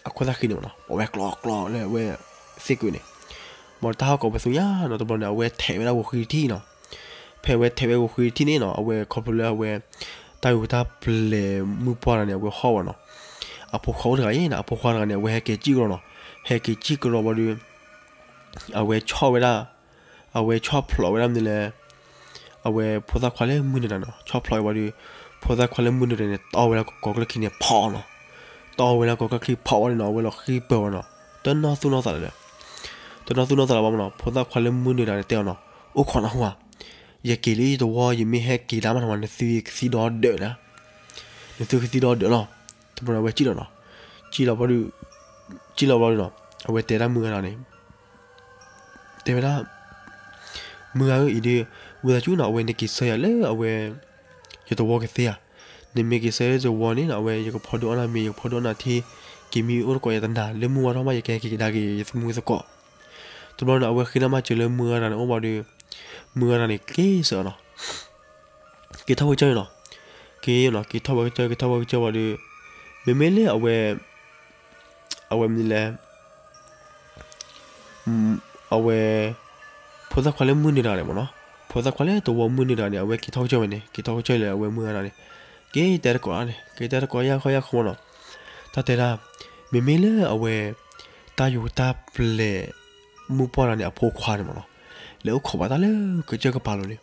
အခိၣ်သၣ်ဃံန့ၣ်မးနီၤ ပိာ်ဝဲကျီကျီလၢအဝဲသ့ၣ်ကုာ်န့ၣ်, ဘၣ်ဒီးတၢ်ဟီၣ်ကိးပသူညါနီၤ တဘျီန့ၣ် အဝဲထဲးဝဲဒၣ်ဂီၤဃံတထံၣ်နီၤ, ဖဲအဝဲထဲးဝဲဂီၤဃံတထံၣ်န့ၣ်နီၤ အဝဲခီဖျိလၢအဝဲ တၢ်ယူၤတၢ်ပျဲၤမုၢ်ပှၢ်တဂၤန့ၣ် အဝဲဟီၣ်ဝဲနီၤ, အဖိခွါအိၣ်တဂၤအံၤနီၤ အဖိခွါတဂၤန့ၣ် အဝဲဟဲက့ၤစံၣ်ကရီနီၤ, ဟဲက့ၤစံၣ်ကရီဘၣ်ဒီး အဝဲဆီၣ်ဝဲဒၣ် အဝဲဆီၣ်ဖျိးဝဲဒၣ်မနုၤလဲၣ်, အဝဲဖိသၣ်ခွါလၢမုၢ်နုာ်တဂၤန့ၣ် ဆီၣ်ဖျိးဝဲဘၣ်ဒီး ဖိသၣ်ခွါလၢမုၢ်နုာ်တဂၤန့ၣ် တီဝဲဒၣ်ကိးကျၢၢ်ခံန့ၣ်ဖီးနီၤ, တီဝဲဒၣ်ကိးကျၢၢ်ခံဖီးဝဲန့ၣ်နီၤ အဝဲလီၤဃံပၢၢ်ဝဲနီၤ, တနီၣ်သူၣ်နီၣ်သးလၢၤဒီး တနီၣ်သူၣ်နီၣ်သးလၢၤဘၣ်မးနီၤ ဖိသၣ်ခွါလၢမုၢ်နုာ်တဂၤန့ၣ် တဲအီၤနီၤ, အိၣ်ခိးနၢ်ဟူဧါ, ယက့ၤလၢယသဝီ ယမ့ၢ်ဟဲက့ၤတၢ်မးနီၤ နသုကသံဒီဒၢးဒၣ်, နသုကသံဒီဒၢးလီၤ, တဘျီန့ၣ် အဝဲစံၣ်လီၤနီၤ, စံၣ်လီၤဘၣ်ဒီး စံၣ်လီၤဘၣ်ဒီးနီၤ အဝဲတဲဒၣ်မုၢ်ဂၤတဂၤန့ၣ် တဲဝဲဒၣ်, မုၢ်ဂၤဧၢ အံၤဒီး ဝံသးစူၤနီၤ အဝဲနက့ၤဆှၢယၤလၢအဝဲ ယသဝီကသ့ဧါ, နမ့ၢ်က့ၤဆှၢယသဝီန့ၣ်နီၤ အဝဲယကဖီဒိၣ်အီၣ်နၤမ့ၤ ယကဖီဒိၣ်အီၣ်နၤထံ, က့ၤမံအိၣ်တကိးယၤတနၤ လၢမုၢ်ဝါထီၣ်မး ယကဟဲက့ၤကဒါက့ၤယသမူသကိး, တဘျီန့ၣ် အဝဲဃ့နၢ်မးစၢၤလၢမုၢ်ဂၤတဂၤန့ၣ် အိၣ်ဘၣ်ဒီး မုၢ်ဂၤတဂၤန့ၣ်က့ၤဆၢနီၤ က့ၤထီၣ်ဝဲကစၢၢ်နီၤ, က့ၤနီၤ က့ၤထီၣ်ဝဲကစၢၢ် က့ၤထီၣ်ဝဲကစၢၢ်ဝံၤဒီး မ့မ့ၢ်လၢအဝဲ အဝဲမနုၤလဲၣ်, အဝဲ ဖိသၣ်ခွါလၢမုၢ်နုာ်တဂၤန့ၣ်မးနီၤ, ဖိသၣ်ခွါလၢသဝီမုၢ်နုာ်တဂၤန့ၣ် အဝဲက့ၤထီၣ်ကစၢၢ်ဝဲန့ၣ် က့ၤထီၣ်ကစၢၢ်လၢအဝဲမုၢ်ဂၤတဂၤန့ၣ် က့ၤတဲတကိးန့ၣ် က့ၤတဲတကိးယၢ်ခီယၢ်ခီမးနီၤ, တၢ်တဲဒၣ် မ့မ့ၢ်လၢအဝဲ တၢ်ယူၤတၢ်ပျဲၤ မုၢ်ပှၢ်တဂၤန့ၣ် အဖိခွါန့ၣ်မးနီၤ, လဲၤအိၣ်ခိးဘၣ်တၢ်လၢကစၢၢ်ကပၤလိၤန့ၣ်,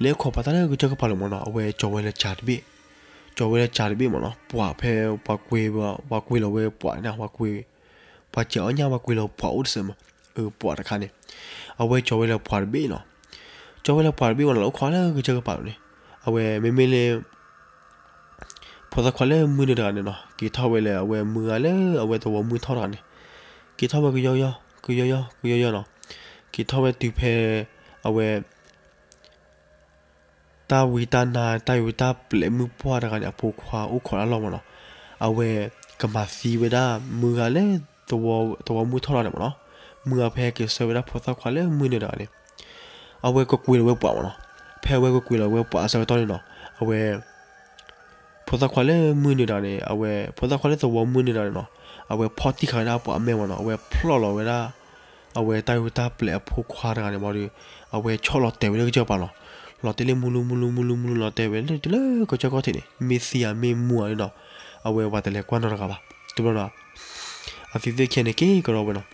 လဲၤအိၣ်ခိးဘၣ်တၢ်လၢကစၢၢ်ကပၤလိၤမးနီၤ အဝဲကၠီၤဝဲလၢကၠးတဘ့ၣ်, ကၠီၤဝဲလၢကၠးတဘ့ၣ်မးနီၤ ပှၤဖဲ ပှၤကွ့ ပှၤကွ့လီၤဝဲပှၤန့ၣ် ပှၤကွ့ ပှၤစဲးအီၣ်ညၣ် ပှၤကွ့လီၤပှၤအိၣ်တစဲးမး, အပှၤတခါန့ၣ် အဝဲကၠီၤဝဲလၢပှၤတဘ့ၣ်နီၤ, ကၠီၤဝဲလၢပှၤတဘ့ၣ်မးနီၤ လဲၤအိၣ်ခိးလၢကစၢၢ်ကပၤလိၤန့ၣ်, အဝဲမ့မ့ၢ်လၢ ဖိသၣ်ခွါလၢမုၢ်နုာ်တဂၤန့ၣ်နီၤ က့ၤထီၣ်ဝဲလၢအဝဲမုၢ်ဂၤလၢအဝဲသဝီမုၢ်ထီၣ်တဂၤန့ၣ်, က့ၤထီၣ်ဝဲကယီယီ ကယီယီ ကယီယီနီၤ, က့ၤထီၣ်ဝဲတုၤဖဲ အဝဲ တၢ်ဝံတၢ်နါ တၢ်ယူၤတၢ်ပျဲၤမုၢ်ပှၢ်တဂၤန့ၣ် အဖိခွါအိၣ်ခိးတၢ်လီၢ်မးနီၤ, အဝဲကမၤသံဝဲဒၣ်မုၢ်ဂၤလၢ သဝီမုၢ်ထီၣ်တဂၤန့ၣ်မးနီၤ, မုၢ်ဂၤဖဲဟဲက့ၤဆှၢဝဲဒၣ်ဖိသၣ်ခွါလၢမုၢ်နုာ်တဂၤန့ၣ် အဝဲကကွံာ်လီၤဝဲပှၤမးနီၤ, ဖဲအဝဲကကွံာ်လီၤဝဲပှၤအဆၢကတီၢ်န့ၣ်နီၤ, အဝဲ ဖိသၣ်ခွါလၢမုၢ်နုာ်တဂၤန့ၣ် အဝဲ ဖိသၣ်ခွါလၢသဝီမုၢ်နုာ်တဂၤန့ၣ်နီၤ, အဝဲဖီၣ်တံၢ်ဃာ်ဝဲဒၣ်ပှၤအမဲမးနီၤ, အဝဲဖျီၣ်လီၤဝဲဒၣ် အဝဲတၢ်ယူၤတၢ်ပျဲၤအဖိခွါတဂၤန့ၣ်မးဒီး အဝဲဆီၣ်လီၤတဲာ်ဝဲလၢကစၢၢ်ပၤလီၤ, လီၤတဲာ်လၢမူလူမူလူမူလူမူလူလီၤတဲာ်ဝဲလၢတုၤလၢကစၢၢ်ခီၣ်ထံးန့ၣ် မ့ၢ်သံဧါမ့ၢ်မူဧါန့ၣ်နီၤ, အဝဲပှၤတလဲၤကွၢ်နီတဂၤဘၣ်, တဘျီဒီး အသုသ့ၣ်ခံဂၤန့ၣ်က့ၤကဒီးဝဲနီၤ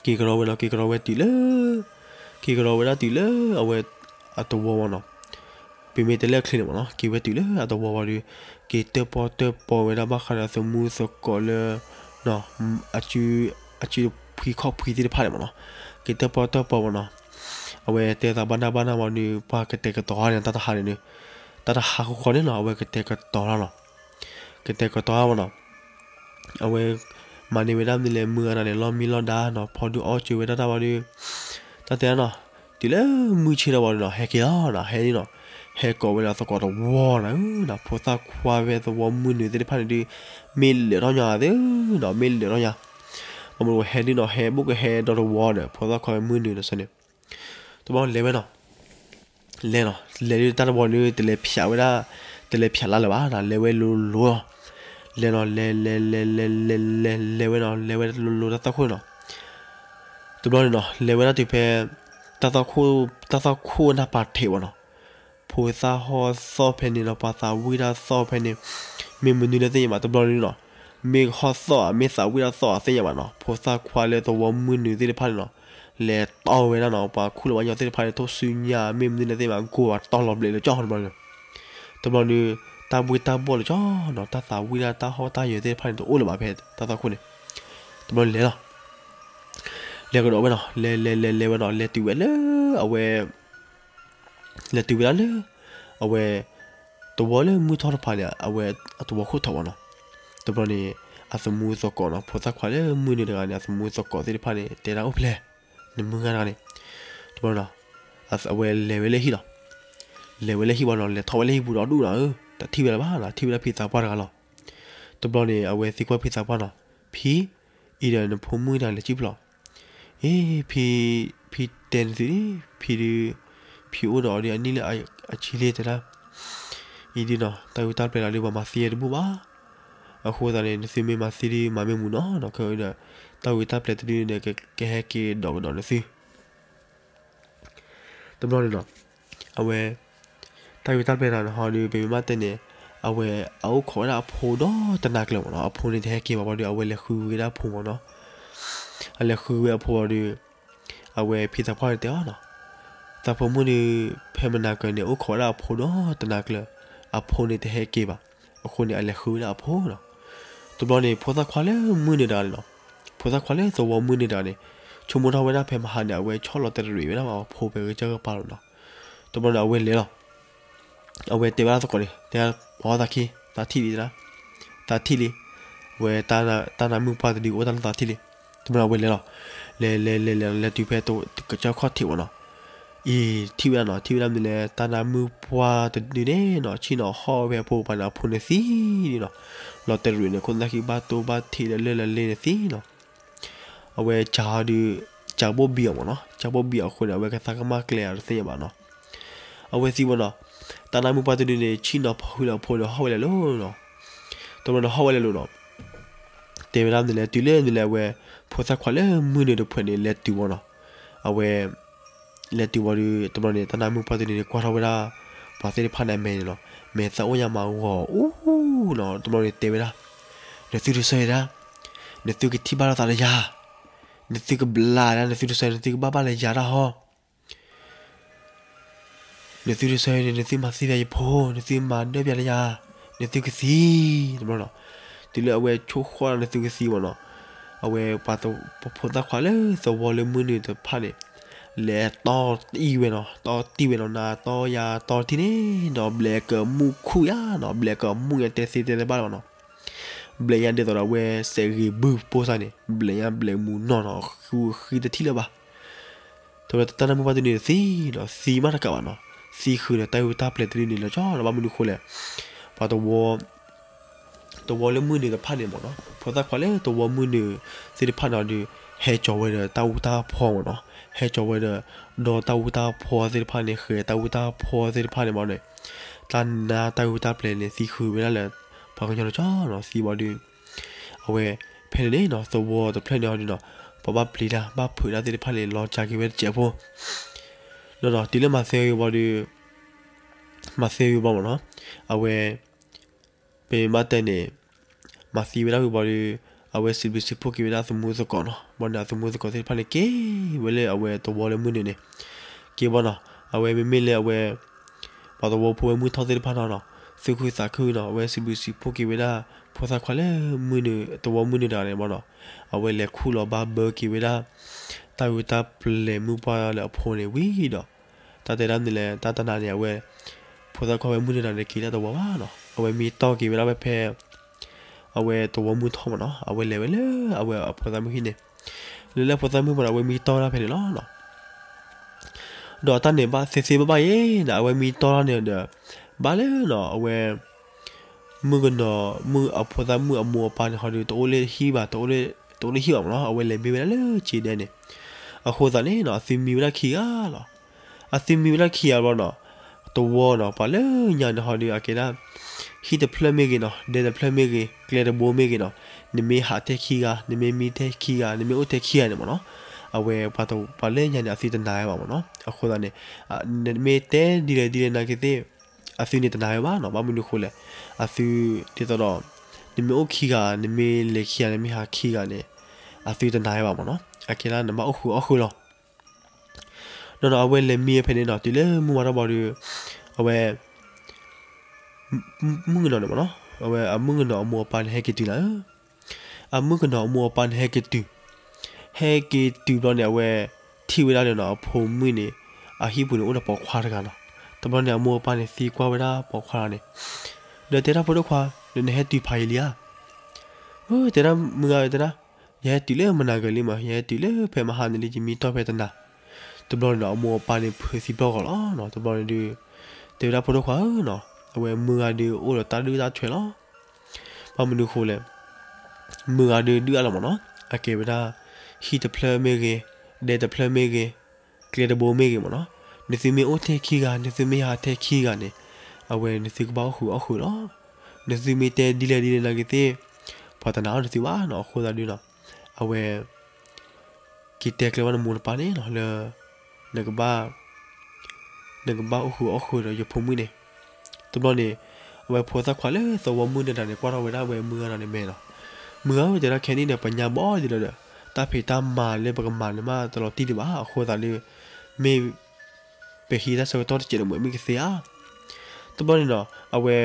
က့ၤကရီဝဲနီၤ, က့ၤကရီဝဲတုၤလၢ က့ၤကရီဝဲဒၣ်တုၤလၢအဝဲအသဝီမၢ်နီၤ, ပမ့ၢ်တဲလၢအချ့န့ၣ်မၢ်နီၤ, က့ၤဝဲတုၤလၢအသဝီဝံၤဒီး က့ၤတၢၣ်ပီၣ်တၢၣ်ပီဝဲဒၣ်ဘၣ်ဃးဒီးအသမူသကိးလၢ အစု အစုဖှံခီၣ်ဖှံသ့ၣ်တဖၣ်န့ၣ်မၢ်နီၤ, က့ၤတၢၣ်ပီၣ်တၢၣ်ပီဝဲနီၤ, အဝဲတဲသးဘၣ်နၢ်ဘၣ်နၢ်ဝံၤဒီး ပှၤကတဲာ်ကတီၤန့ၣ် တၢ်တဟါန့ၣ် တၢ်တဟါဃီဃီန့ၣ်နီၤ, အဝဲကတဲာ်ကတီၤလီၤနီၤ, ကတဲာ်ကတီၤဝဲနီၤ အဝဲ မၤန့ၢ်ဝဲဒၣ်မနုၤလဲၣ် မုၢ်ဂၤတဂၤန့ၣ် လီၢ်မံလီၢ်ဒါနီၤ, ဖီဒုၣ်အီၣ်စၢၤဝဲဒၣ်တၢ်ဝံၤဒီး တၢ်တဲနီၤ, တုၤလၢမုၢ်ဆ့ၣ်ထီၣ်ဝံၤဒီးနီၤ ဟဲက့ၤလီၤနီၤ, ဟဲန့ၣ်နီၤ, ဟဲကိးဝဲလၢသကိးတဝီနီၤ, ဖိသၣ်ခွါဝဲသဝီမုၢ်နုာ်သ့ၣ်တဖၣ်န့ၣ်ဒုး မ့ၢ်လဲၤထီၣ်ညါသ့နီၤ, မ့ၢ်လဲၤထီၣ်ညါ, ဘၣ်မနုၤဟဲဒုးနီၤ, ဟဲဘၣ်ကဟဲဒီတဝီဒီး ဖိသၣ်ခွါဝဲမုၢ်နုာ်ဒီးစ့ၢ်န့ၣ် တဘျီလဲၤဝဲနီၤ လဲၤနီၤ, လဲၤဒုးတၢ်တဘျီဒုး တလဲၤဖျးဝဲဒၣ်, တလဲၤဖျးလၢ်လၢၤဘၣ်နီၤ, လဲၤဝဲလိၤလိၤလီၤ, လဲၤနီၤ, လဲၤ လဲၤ လဲၤ လဲၤ လဲၤ လဲၤ လဲၤဝဲနီၤ, လဲၤဝဲလိၤလိၤတၢ်သၣ်ခိၣ်နီၤ, တဘျီန့ၣ်နီၤ လဲၤဝဲဒၣ်တုၤဖဲ တၢ်သၣ်ခိၣ်, တၢ်သၣ်ခိၣ်နၢ်ပၤထံးဝဲနီၤ, ဖိသၣ်ဟီၣ်သီၣ်ဖဲန့ၣ်နီၤ, ပှၤသးဝံၣ်တၢ်သီၣ်ဖဲန့ၣ်, မ့ၢ်မနုၤလဲၣ်သ့ၣ်ညါဘၣ် တဘျီန့ၣ်နီၤ, မ့ၢ်ဟီၣ်သီၣ်ဧါ မ့ၢ်သးဝံၣ်တၢ်သီၣ်ဧါ သ့ၣ်ညါဘၣ်နီၤ, ဖိသၣ်ခွါလၢသဝီမုၢ်နုာ်သ့ၣ်တဖၣ်န့ၣ်နီၤ လဲၤတီဝဲဒၣ်နီၤ, ပှၤခူၣ်လၢပှၤညီသ့ၣ်တဖၣ်န့ၣ် ထိၣ်စုညါ မ့ၢ်မနုၤလဲၣ်သ့ၣ်ညါဘၣ် ဂိၢ်ဝဲတီလီၤဘျဲးလၢကၠီတဘျီန့ၣ်, တဘျီန့ၣ် တၢ်ဘှ့ၣ်တၢ်ဘှီၣ်လၢကၠီနီၤ, တၢ်သးဝံၣ်ဒၣ်တၢ်ဟီၣ်တၢ်ယ�ၢၤသ့ၣ်တဖၣ်န့ၣ် တအိၣ်လၢၤဘၣ်ဖဲတၢ်သၣ်ခိၣ်န့ၣ်, တဘျီန့ၣ်လဲၤလီၤ လဲၤကဒီးဝဲနီၤ, လဲၤ လဲၤ လဲၤ လဲၤဝဲနီၤ, လဲၤတုၤဝဲလၢ အဝဲ လဲၤတုၤဝဲဒၣ်လၢ အဝဲ သဝီလၢမုၢ်ထီၣ်တဖၣ်န့ၣ် အဝဲအသဝီခိၣ်ထီၣ်ဝဲနီၤ, တဘျီန့ၣ် အသမူသကိးနီၤ, ဖိသၣ်ခွါလၢမုၢ်နုာ်တဂၤန့ၣ် အသမူသကိးသ့ၣ်တဖၣ်န့ၣ် တဲဒၣ်အိၣ်ဖျဲၣ် နမုၢ်ဂၤတဂၤန့ၣ်, တဘျီနီၤ အဝဲလဲၤဝဲလၢဟံၣ်လီၤ, လဲၤဝဲလၢဟံၣ်ဝံၤနီၤ, လဲၤထီၣ်ဝဲလၢဟံၣ်ပူၤဒီးဒူၣ်နီၤ, တထံၣ်ဝဲလၢၤဘၣ်နီၤ, ထံၣ်ဝဲဒၣ်ဖံသးပှၢ်တဂၤလီၤ, တဘျီန့ၣ် အဝဲသံကွၢ်ဖံသးပှၢ်နီၤ, ဖံ အံၤဒီးနဖိမုၣ်တဂၤလဲၤကံၣ်ဖျိး, အ့ ဖံ, ဖံတဲနသုလံ, ဖံဒုး, ဖံအိၣ်ဒီးအီၤဒုး အနံၣ်လၢအဆံလံတဲဒၣ်, အံၤဒုးနီၤ တၢ်ဂုၤတၢ်ပျဲၤလီၤဒုး ပှၤမၤသံဝဲတဘူၣ်ဘၣ်, အဃိသတးန့ၣ် နသုမ့ၢ်မၤသံဒုး မၤမ့ၢ်မုာ်နီၤနီၤ, ခဲအံၤဒီး တၢ်ဂုၤတၢ်ပျဲၤတဒုန့ၣ် ကဟဲက့ၤဒီးကဒီးနသု တဘျီန့ၣ်နီၤ, အဝဲ တၢ်ဂုၤတၢ်ပျဲၤတဂၤန့ၣ်ဟီဒုး ပမ့ၢ်ဘၣ်တဲန့ၣ်, အဝဲအအိၣ်ခိးဝဲဒၣ်အဖိဒီးတနၤကျၢၤမ့ၢ်နီၤ, အဖိန့ၣ်တဟဲက့ၤဘၣ်ဘၣ်ဒီး အဝဲလဲၤဃုဝဲဒၣ်အဖိမ့ၢ်နီၤ, အလဲၤဃုဝဲအဖိဘၣ်ဒီး အဝဲဖံသးပှၢ်န့ၣ်တဲအီၤနီၤ, သးဖိမုၣ်ဒုး ဖဲမနၤကျၢၤန့ၣ် အိၣ်ခိးဝဲဒၣ်အဖိဒီးတနၤကျၢၤ, အဖိန့ၣ်တဟဲက့ၤဘၣ်, အဃိန့ၣ် အလဲၤဃုဝဲဒၣ်အဖိနီၤ, တဘျီန့ၣ် ဖိသၣ်ခွါလၢမုၢ်နုာ်တဂၤန့ၣ်နီၤ, ဖိသၣ်ခွါလၢသဝီမုၢ်နုာ်တဂၤန့ၣ်, ဆိကမိၣ်ထီၣ်ဝဲဒၣ်ဖဲမဟါန့ၣ် အဝဲဆီၣ်လီၤတဲာ်တရံးဝဲဒၣ်အဖိဖဲဂ့ၢ်ကၢၢ်ကပၤလီၤနီၤ, တဘျီန့ၣ် အဝဲလဲၤလီၤ အဝဲတဲဝဲဒၣ်သကိးန့ၣ် တဲ ပှၤသးခံ သးထံၣ်လံတဒၣ်, သးထံၣ်လံ, အဝဲ တၢ်နါမုၣ်ပှၢ်တဒုအိၣ်တၢ်လၢသးထံၣ်လံ, တဘျီန့ၣ် အဝဲလဲၤလီၤ, လဲၤ လဲၤ လဲၤ လဲၤ လဲၤတုၤဖဲ ကစၢၢ်ခီၣ်ထံးဝဲနီၤ, အံၤ ထံၣ်ဝဲဒၣ်နီၤ, ထံၣ်ဝဲဒၣ်မနုၤလဲၣ် တၢ်နါမုၣ်ပှၢ်တဒုန့ၣ်နီၤ ဆ့ၣ်နီၤဟီၣ်ဝဲဖဲအဖိပၤန့ၣ် အဖိန့ၣ်သံနီၤ, လီၤတဲာ်တရံးန့ၣ် ခိၣ်သနၢ်ခံဘၣ်တိၢ်ဘၣ်ထံးလၢလၢၢ်လၢလ့န့ၣ်သံနီၤ အဝဲကးဒုး ကးဘိၣ်ဘံအီၤမ့ၢ်နီၤ, ကးဘိၣ်ဘံအီၤအဃိန့ၣ် အဝဲကသါကမၣ်ကျဲအတသ့ၣ်ညါဘၣ်နီၤ, အဝဲသံဝဲနီၤ, တၢ်နါမုၣ်ပှၢ်တဒုန့ၣ် ဆ့ၣ်နီၤဖီၣ်ဃံလီၤအဖိန့ၣ် ဟီၣ်ဝဲလဲၤလိၤနီၤ, တဘျီန့ၣ်ဟီၣ်ဝဲလဲၤလိၤနီၤ, တဲဝဲဒၣ်မနုၤလဲၣ် တုၤလၢနုၤလဲၣ်အဝဲ ဖိသၣ်ခွါလၢမုၢ်နုာ်တဖုန့ၣ် လဲၤတုၤဝဲနီၤ, အဝဲ လဲၤတုၤဝံၤဒီး တဘျီန့ၣ် တၢ်နါမုၣ်ပှၢ်တဒုန့ၣ် ကွၢ်ထီၣ်ဝဲဒၣ် ပှၤသ့ၣ်တဖၣ်န့ၣ်အမဲာ်န့ၣ်နီၤ, မဲာ်သၣ်အိၣ်ညါမးဂီၤအူနီၤ, တဘျီန့ၣ်တဲဝဲဒၣ်, နသုတဆၢဒၣ်, နသုကထံၣ်ဘၣ်လိာ်သးဒီးယၤ, နသုကဘျးဒၣ် နသုတဆၢ နသုကဘၣ်ဘၣ်လၢယၤတၢ်ဟီ နသုတဆၢန့ၣ် နသုမၤသံပၠးယဖိ, နသုမၤဒၢပၠးလၢယၤ, နသုကသံ, တဘျီနီၤ, တုၤလၢအဝဲဆိၣ်ဃီၣ်ဒီးနသုကသံမ့ၢ်နီၤ, အဝဲပှၤ ဖိသၣ်ခွါလၢသဝီလၢမုၢ်နုာ်တဖၣ်န့ၣ် လဲၤတီတံၢ်ဝဲနီၤ, တီတံၢ်ဝဲနီၤ, နတီယၤတီတံၢ်န့ၣ်နီၤ, ဘျဲးကမူၣ်ခူၣ်ယါနီၤ, ဘျဲးကမူၣ်ညါတဲသ့တဲတဘၣ်လီၤနီၤ, ဘျဲးညါဒ်သိးဒီးအဝဲစဲးဂ့ၤဘုၢ်ဖိစၢ်န့ၣ် ဘျဲးညါဘျဲးမူနီၢ်နီၤ, ဃုဃံတထံၣ်လၢၤဘၣ် တဝဲတၢ်နါမုၣ်ပှၢ်တဒုန့ၣ်သံနီၤ, သံမးတကးဘၣ်နီၤ, သံဃုာ်ဒီးတၢ်ဂုၤတၢ်ပျဲၤတဒုန့ၣ်လီၤကၠီနီၤ, ဘၣ်မနုၤဃိလဲၣ်, ပှၤသဝီ သဝီလၢမုၢ်နုာ်တဖၣ်န့ၣ်မ့ၢ်နီၤ, ဖိသၣ်ခွါလၢသဝီမုၢ်နုာ်သ့ၣ်တဖၣ်န့ၣ်ဒီး ဟဲကၠီၤဝဲဒီးတၢ်အူတၢ်ဖီမ့ၢ်နီၤ, ဟဲကၠီၤဝဲဒီး ဒီတၢ်အူတၢ်ဖီသ့ၣ်တဖၣ်န့ၣ် ဃဲၤတၢ်အူတၢ်ဖီသ့ၣ်တဖၣ်န့ၣ်မ့ၢ်န့ၣ်, တၢ်နါတၢ်ဂုၤတၢ်ပျဲၤန့ၣ် သံဃုာ်ဝဲဒၣ်လၢ ပှၤကညီလီၤကၠီနီၤ, သံဝံၤဒီး အဝဲ ဖဲန့ၣ်န့ၣ်နီၤ သဝီတဖျၢၣ်န့ၣ်ဟီဒုးနီၤ ပှၤဘၣ်ပျံၤတၢ်ဘၣ်ဖုးတၢ်သ့ၣ်တဖၣ်န့ၣ် လီၤစှၤက့ၤဝဲတစဲးဖိ ဒီးနီၤ တုၤလၢမၤသဲဝံၤဘၣ်ဒီး မၤသဲဝံၤဘၣ်မ့ၢ်နီၤ အဝဲ ပမ့ၢ်ဘၣ်တဲန့ၣ် မၤသံဝဲဒၣ်ဝံၤဘၣ်ဒီး အဝဲစံးဘျုးစံးဖှိၣ်က့ၤဝဲဒၣ်အသမူသကိးနီၤ. ဘၣ်န့ၣ် အသမူသကိးသ့ၣ်တဖၣ်န့ၣ် က့ၤဝဲလၢအဝဲသဝီလၢမုၢ်နုာ်န့ၣ် က့ၤဘၣ်နီၤ. အဝဲမ့မ့ၢ်လၢအဝဲ ပှၤသဝီဖိဝဲမုၢ်ထီၣ်သ့ၣ်တဖၣ်နီၤနီၤ သူၣ်ခုသးခုနီၤ အဝဲစံးဘျုးစံးဖှိၣ်က့ၤဝဲဒၣ် ဖိသၣ်ခွါလၢမုၢ်နုာ်သဝီမုၢ်နုာ်တဂၤန့ၣ်ဘၣ်နီၤ. အဝဲလဲၤခူၣ်လီၤဘၣ်ဘၢက့ၤဝဲဒၣ် တၢ်ဂုၢ်တၢ်ပျဲၤမုၢ်ပှၢ်လၢအဖိန့ၣ်ဝံၤဒီး တၢ်တဲဒၣ်န့ၣ်လဲၣ် တၢ်တနၤန့ၣ် အဝဲ ဖိသၣ်ခွါဝဲမုၢ်နုာ်တဂၤန့ၣ် က့ၤလၢသဝီဘၣ်နီၤ. အဝဲမံတီၢ်က့ၤဝဲဒၣ်ဝဲဖဲ အဝဲသဝီမုၢ်ထီၣ်မးနီၤ အဝဲလဲၤဝဲလၢအဝဲအဖိသၣ်မုၣ်ဟံၣ်န့ၣ် လၢလၢဖိသၣ်မုၣ်မးနီၤ အဝဲမံတီၢ်ဝဲဒၣ်ဖဲန့ၣ်လီၤနီၤ. ဒီးတၢ်န့ၣ်ဘၣ်သ့သ့ဘၣ်ဘၣ်အံၤနီၤ အဝဲမံတီၢ်ထီၣ်န့ၣ်ဒီး ဘၣ်လၢနီၤ အဝဲ မုၣ်ကနီၤ မုၣ်အဖိသၣ်မုၣ်အမိၢ်အပၢ်န့ၣ်ဟီဒီး တအိၣ်လၢဟံၣ်ဘၣ် တအိၣ်လၢဟံၣ်ဘၣ်မးနီၤ အဝဲလဲၤမံဝဲဒၣ်လၢစံးဒဲန့ၣ်. အဃိသတးန့ၣ်နီၤ အသုမံဝဲဒၣ်ခံဂၤလီၤ. အသုမံဝဲဒၣ်ခံဂၤဘၣ်နီၤ သဝီနီၤ ပှၤလၢညါန့ၣ်ဟီဒီး အကဲဒၣ် ဟံၣ်တဖျၢၣ်မ့ၢ်ဂ့ၤနီၤ ဒဲတဖျၢၣ်မ့ၢ်ဂ့ၤ ကျဲတဘိမ့ၢ်ဂ့ၤနီၤ နမ့ၢ်ဟးထဲခံဂၤ နမ့ၢ်မံထဲခံဂၤ နမ့ၢ်အိၣ်ထဲခံဂၤန့ၣ်မးနီၤ အဝဲပှၤလၢညါန့ၣ် အသုတနာ်ဝဲဘၣ်မးနီၤ. အဃိသတးန့ၣ် နမ့ၢ်တဲဒ်လဲၣ်ဒ်လဲၣ်နာ်က့ၤသ့ၣ် အသုန့ၣ်တနာ်ဝဲဘၣ်နီၤ ဘၣ်မနုၤဃိလဲၣ် အသုဒ်သိးဒီး နမ့ၢ်အိၣ်ခံဂၤ နမ့ၢ်လဲၤခံဂၤ နမ့ၢ်ဟးခံဂၤန့ၣ် အသုတနာ်ဝဲဘၣ်မးနီၤ အကဲဒၣ်နဘၣ်အိၣ်ဃုာ်အီၣ်ဃုာ်လီၤ. ဒီးနီၤ အဝဲလဲၤမံဖဲန့ၣ်နီၤ တုၤလၢမုၢ်ဝါထီၣ်ဘၣ်ဒီး အဝဲ မုၣ်ကနီၤန့ၣ်မးနီၤ အဝဲအမုၣ်ကနီၤအမိၢ်အပၢ်န့ၣ် ဟဲက့ၤတုၤလီၤ. အမုၣ်ကနီၤအမိၢ်အပၢ်န့ၣ် ဟဲက့ၤတုၤ ဟဲက့ၤတုၤဘျီန့ၣ် အဝဲထံၣ်ဝဲဒၣ်လၢနီၤ အဖိမုၣ်န့ၣ် အဟံၣ်ပူၤန့ၣ် အိၣ်ဒီးပိာ်ခွါတဂၤနီၤ. တဘျီန့ၣ် အမိၢ်အပၢ်န့ၣ် သံကွၢ်ဝဲဒၣ်ပိာ်ခွါန့ၣ် ဒီးတဲဒၣ် ဖိဒိၣ်ခွါ ဒီးနဟဲတုၤဖးယံာ်လံဧါ. အၢ တဲဒၣ်မုၢ်ဂၤ တဲဒၣ် ယဟဲတုၤလၢမနၤဂၤလံမး ယဟဲတုၤလၢဖဲမဟါန့ၣ်လံ ယမံတီၢ်ဖဲတနၤ. တဘျီန့ၣ်ဒီး အမိၢ်အပၢ်န့ၣ် ဖုးသံပျီၢ်ဂီၤလီၤနီၤ. တဘျီန့ၣ်ဒုး တဲဝဲဒၣ် ဖိဒိၣ်ခွါဧၢနီၤ အဝဲမုၢ်ဂၤဒုး အိၣ်ဒီးတၢ်ဒုၣ်တၢ်ထွဲလီၤ. ဘၣ်မနုၤဃိလဲၣ် မုၢ်ဂၤဒုးဒုးအါလီၤမးနီၤ. အကဲဝဲဒၣ် ဟံၣ်တဖျၢၣ်မ့ၢ်ဂ့ၤ, ဒဲတဖျၢၣ်မ့ၢ်ဂ့ၤ, ကျဲတဘိမ့ၢ်ဂ့ၤမးနီၤ. နသုမ့ၢ်အိၣ်ထဲခံဂၤ, နသုမ့ၢ်ဟးထဲခံဂၤန့ၣ်, အဝဲနသုကဘၣ်အိၣ်ဃုာ်အီၣ်ဃုာ်လီၤ. နသုမ့ၢ်တဲဒ်လဲၣ်ဒ်လဲၣ်နာ်က့ၤသ့ၣ်, ပှၤတနာ်အီၤနသုဘၣ်နီၤ. အဃိသတးဒုးနီၤ, အဝဲ က့ၤတဲကျဲဝဲနမိၢ်နပၢ်န့ၣ်နီၤ, လၢ နကဘၣ် နကဘၣ်အိၣ်ဃုာ်အီၣ်ဃုာ်ဒီးယဖိမုၣ်န့ၣ်. တဘျီန့ၣ် အဝဲဖိသၣ်ခွါလၢသဝီမုၢ်နၤတဂၤန့ၣ် ကွၢ်ထီၣ်ဝဲဒၣ်အဝဲမုၢ်ဂၤဒီးန့ၣ်မဲာ်နီၤ. မုၢ်ဂၤဧၢ, တဲဒၣ်ခဲကနံၣ်ဒီး ပညါဘီဒ်လီၤဒီး တၢ်ဖံးတၢ်မၤလၢပကမၤန့ၣ်မး တလီၤတံၢ်ဒံးဘၣ်. အဃိသတးဒုး မ့ၢ် ပဟံးတၢ်ဆၢကတီၢ်တစဲးန့ၣ် မ့ၢ်ကသ့ဧါ. တဘျီန့ၣ်နီၤ အဝဲ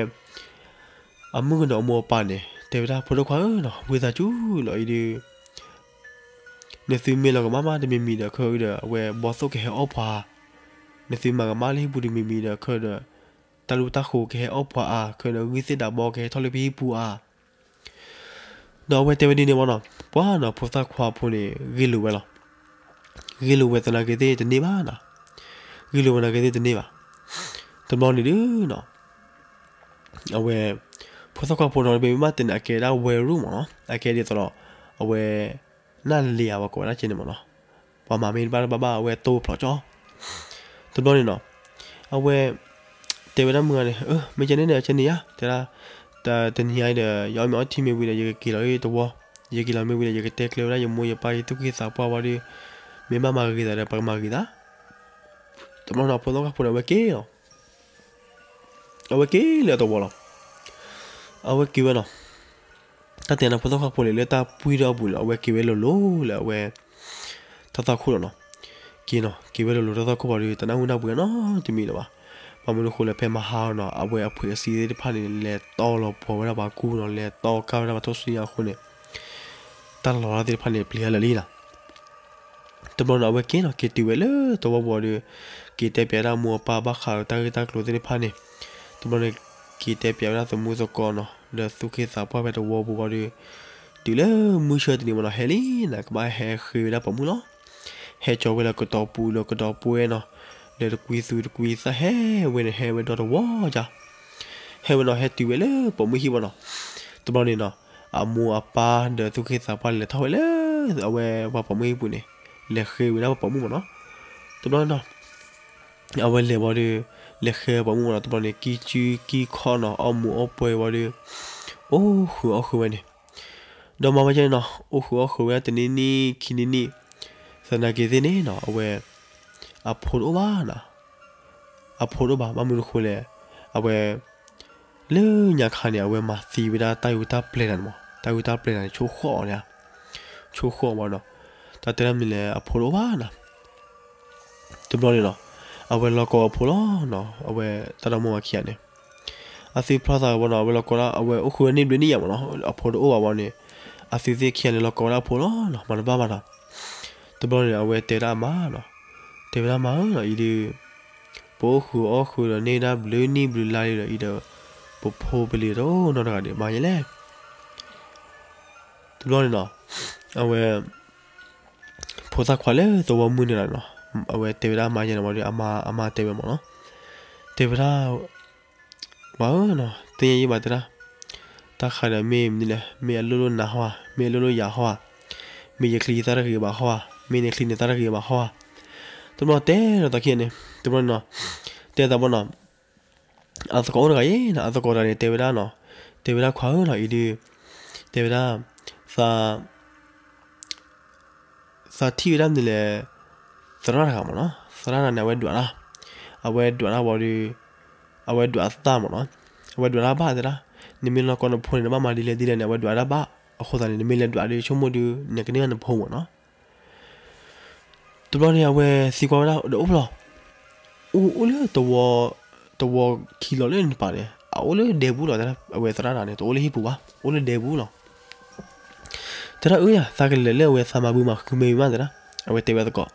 အမုၣ်ကနီၤအမိၢ်အပၢ်န့ၣ် တဲဝဲဒၣ် ဖိဒိၣ်ခွါဧၢနီၤ, ဝံသးစူၤလီၤအံၤဒုး နသုမ့ၢ်လီၤကမၣ်မးတမံၤမံၤဒီး ခဲအံၤဒီး အဝဲဘီသိၣ်ကဟဲအီၣ်ပှၤဧါ. နသုမၤကမၣ်လၢဟံၣ်ပူၤတမံၤမံၤဒီး ခဲအံၤဒီး တၢ်လူၢ်တၢ်ဃိကဟဲအီၣ်ပှၤဧါ, ခဲအံၤဒီး ဂံၢ်သ့ၣ်ဒးဘီကဟဲထီၣ်လၢပဟံၣ်ပူၤဧါ. ဒီးအဝဲတဲဝဲဒ်န့ၣ်မးနီၤ, ပှၤနီၤ ဖိသၣ်ခွါဖိန့ၣ် ဂ့ၢ်လိာ်ဝဲလီၤ. ဂ့ၢ်လိာ်ဝဲသနာ်က့ၤသ့ၣ်တန့ၢ်ဘၣ်နီၤ. ဂ့ၢ်လိာ်ဝဲသနာ်က့ၤသ့ၣ်တန့ၢ်ဘၣ်. တဘျီန့ၣ်ဒုးနီၤ အဝဲ ဖိသၣ်ခွါဖိနီၤ ပမ့ၢ်ဘၣ်တဲန့ၣ် အကဲဒၣ်ဝဲရူၣ်မးနီၤ. အကဲဒ်သိးဒီး အဝဲ နၢ်လ့ၤဧါ ပှၤကိးဝဲဒၣ်ကဲန့ၣ်မးနီၤ. ပှၤမၤမ့ၢ်တဘၣ်တဘၣ်ဘၣ် အဝဲတိၢ်ဖျိးကၠီ. တဘျီန့ၣ်နီၤ အဝဲ တဲဝဲဒၣ်မုၢ်ဂၤန့ၣ် အၢ မ့ၢ်ကဲန့ၣ်ဒီး ကဲန့ၣ်ယါ တဲဒၣ် တနံၤညါအံၤဒီး ယအီၣ်မ့ၤအီထံမ့ၢ်ဝံၤဒီး ယကက့ၤလီၤလၢသဝီ, ယက့ၤလီၤမ့ၢ်ဝံၤဒီး ယကတဲကျဲဝဲဒၣ်ယမိၢ်ယပၢ် ယသူၣ်က့သးပှၢ်ဝံၤဒီး မ့ၢ်ဘၣ်မၤဂ့ၤသးဒီး ပကမၤဂ့ၤသး. တဘျီန့ၣ် ဖိသၣ်ခွါဖိန့ၣ် အဝဲက့ၤလီၤ. အဝဲက့ၤလၢအသဝီလီၤ. အဝဲက့ၤဝဲနီၤ တၢ်တဲနီၤ ဖိသၣ်ခွါဖိန့ၣ် လၢတၢ်ပှံၢ်ထီၣ်အပူၤန့ၣ် အဝဲက့ၤဝဲလိၤလိၤလၢအဝဲ တၢ်သွၣ်ခိၣ်လီၤနီၤ. က့ၤနီၤ က့ၤဝဲလိၤလိၤတၢ်သွၣ်ခိၣ်ဘၣ်ဒီး တနၢ်ဟူနၢ်ပှဲၤနီတမံၤလၢၤဘၣ်. ဘၣ်မနုၤအဃိလဲၣ် ဖဲမဟါနီၤ အဝဲအဖှဲးအစံးသ့ၣ်တဖၣ်န့ၣ် လဲၤတီလီၤပှီၤဝဲဒၣ်ပှၤကူနီၤ, လဲၤတီကၢ်ဝဲဒၣ်ပှၤထိၣ်စူညါအဃိန့ၣ် တၢ်လီၤတၢ်သ့ၣ်တဖၣ်န့ၣ် ပျံၤအါလၢာ်လံနီၤ. တဘျီန့ၣ် အဝဲက့ၤနီၤ က့ၤတုၤဝဲလၢသဝီပူၤဒီး က့ၤတဲပျးဒၣ်မိၢ်အပၢ်ဘၣ်ဃးဒီးတၢ်ဂ့ၢ်တၢ်ကျိၤသ့ၣ်တဖၣ်န့ၣ်, တဘျီန့ၣ် က့ၤတဲပျးဝဲဒၣ်သမူသကိးနီၤ ဒီးသူၣ်က့သးပှၢ်ဖဲသဝီပူၤဘၣ်ဒီး တုၤလၢမုၢ်ဆၢတနံၤမးနီၤ ဟဲလံနီၤ ကဘၣ်ဟဲဃ့ဝဲဒၣ်ပိာ်မုၣ်လီၤ. ဟဲကၠီဝဲလၢကတီၤပူၤလၢကတီၤပှဲၤနီၤ, ဒီးတကွံသူတကွံသၣ်ဟဲဝဲန့ၣ် ဟဲဝဲဒီတဝီဒၣ် ဟဲဝဲနီၤ ဟဲတုၤဝဲလၢပိာ်မုၣ်ဟံၣ်ဘၣ်နီၤ. တဘျီန့ၣ်နီၤ အမိၢ်အပၢ်ဒီးသူၣ်က့သးပှၢ်လဲၤထီၣ်ဝဲလၢ အဝဲပှၤပိာ်မုၣ်ဟံၣ်ပူၤန့ၣ် လဲၤဃ့ဝဲဒၣ်ပှၤပိာ်မုၣ်မးနီၤ. တဘျီန့ၣ်နီၤ အဝဲလဲၤဘၣ်ဒီး လဲၤဃ့ပိာ်မုၣ်မးနီၤ တဘျီန့ၣ် ကံစုကံခီနီၤ အီၣ်မူၤအီၣ်ပှဲၤဝဲဒီး အိၣ်ဃုာ်အီၣ်ဃုာ်ဝဲန့ၣ် ဒီးမၤဝဲဒ်န့ၣ်နီၤ အိၣ်ဃုာ်အီၣ်ဃုာ်ဝဲဒၣ်တနံၣ်နံၣ်ခံနံၣ်နံၣ် သနာ်က့ၤသ့ၣ်န့ၣ်နီၤ အဝဲ အဖိတအိၣ်ဘၣ်နီၤ. အဖိတအိၣ်ဘၣ် ဘၣ်မနုၤအဃိလဲၣ် အဝဲ လၢညါခါန့ၣ် အဝဲမၤသံဝဲဒၣ်တၢ်ဂုာ်တၢ်ပျဲၤတၢ်န့ၣ်မး. တၢ်ဂုၢ်တၢ်ပျဲၢ်န့ၣ် ဆိၣ်ဃီၣ်အီၤန့ၣ်, ဆိၣ်ဃီၣ်အီၤဘၣ်ဒီး တၢ်တဲဒၣ်မနုၤလဲၣ် အဖိတအိၣ်ဘၣ်နီၤ. တဘျီန့ၣ်နီၤ အဝဲလီၤကီအဖိလီၤနီၤ, အဝဲတၢ်ဒီမိၢ်ဝၤခံဂၤန့ၣ် အသုဖျီသးဘၣ်နီၤ, အဝဲလီၤကီဒၣ် အဝဲအိၣ်ဃုာ်ဝဲန့ၣ်ဘျုးနံၣ်ယၤမ့ၢ်နီၤ, အဖိတအိၣ်ဘၣ်ဘၣ်န့ၣ် အသုသ့ၣ်ခံဂၤန့ၣ် လီၤကီဝဲဒၣ်အဖိလီၤနီၤ, မၤတဘၣ်ဘၣ်နီၤ. တဘျီန့ၣ် အဝဲတဲဒၣ်အမါနီၤ, တဲဝဲဒၣ်မါဧၢနီၤ, အံၤဒုး ပအိၣ်ဃုာ်အီၣ်ဃုာ်ဒီးန့ၢ်ဒၣ်ဘျုးနံၣ်ဘျုးလါလံဒီး အံၤဒီး ပဖိပလံၤတအိၣ်နီတဂၤဒံး မၤယဲလဲၣ်. တဘျီန့ၣ်နီၤ အဝဲ ဖိသၣ်ခွါလၢသဝီမုၢ်န့ၣ်လီၤနီၤ, အဝဲတဲဝဲဒၣ်အမါယဲန့ၣ်ဝံၤဒီး အမါ အမါတဲဝဲမ့ၢ်နီၤ, တဲဝဲဒၣ် ဝၤဧၢနီၤ, သ့ၣ်ညါယံၢ်ဘၣ်တဲဒၣ်, တၢ်ဃးဒီးမ့ၢ်မနုၤလဲၣ်, မ့ၢ်အလိၣ်လိၣ်နၤဟီဧါ, မ့ၢ်အလိၣ်လိၣ်ယၤဟီဧါ, မ့ၢ်ယချံယသၣ်တဂ့ၤဘၣ်ဟီဧါ, မ့ၢ်နချံနသၣ်တဂ့ၤဘၣ်ဟီဧါ. တဘျီတဲဒီးသးခံဂၤန့ၣ် တဘျီန့ၣ်နီၤ, တဲသးဘၣ်နီၤ, အသကိးအိၣ်တဂၤအံၤနီၤ, အသကိးတဂၤန့ၣ် တဲဝဲဒၣ်နီၤ, တဲဝဲဒၣ်ခွါဧၢနီၤ, အံၤဒုး တဲဝဲဒၣ် သး သးထံၣ်ဝဲဒၣ်မနုၤလဲၣ်, သရၣ်တဂၤမ့ၢ်နီၤ, သရၣ်တဂၤန့ၣ် အဝဲဒွးတၢ်, အဝဲဒွးတၢ်ဝံၤဒီး အဝဲဒွးတၢ်မ့ၢ်နီၤ, အဝဲဒွးတၢ်ဘၣ်တဲဒၣ်, နမ့ၢ်လီၤကီနဖိန့ၣ် နဘၣ်မၤဒ်လဲၣ်ဒ်လဲၣ်န့ၣ် အဝဲဒွးတၢ်ဘၣ်, အဃိသတးန့ၣ် နမ့ၢ်လဲၤဒွးဒီးဆိကမိၣ်ဒီး နကန့ၢ်ဘၣ်နဖိမ့ၢ်နီၤ. တဘျီန့ၣ် အဝဲသံကွၢ်ဝဲဒၣ်ဒီးအိၣ်ဖျီၣ်, အိၣ် အိၣ်လၢသဝီ သဝီခံလီၤလၢနပၤန့ၣ် အအိၣ်လၢဒဲပူၤလီၤ, အဝဲသရၣ်တဂၤန့ၣ် တအိၣ်လၢဟံၣ်ပူၤဘၣ် အိၣ်လၢဒဲပူၤလီၤ. တဲဒၣ်အၢယၤ သးကလဲၤလၢအဝဲသးမၤဘုမၤဟုမ့ၢ်ဝံၤမးတဲဒၣ်, အဝဲတဲဝဲသကိး,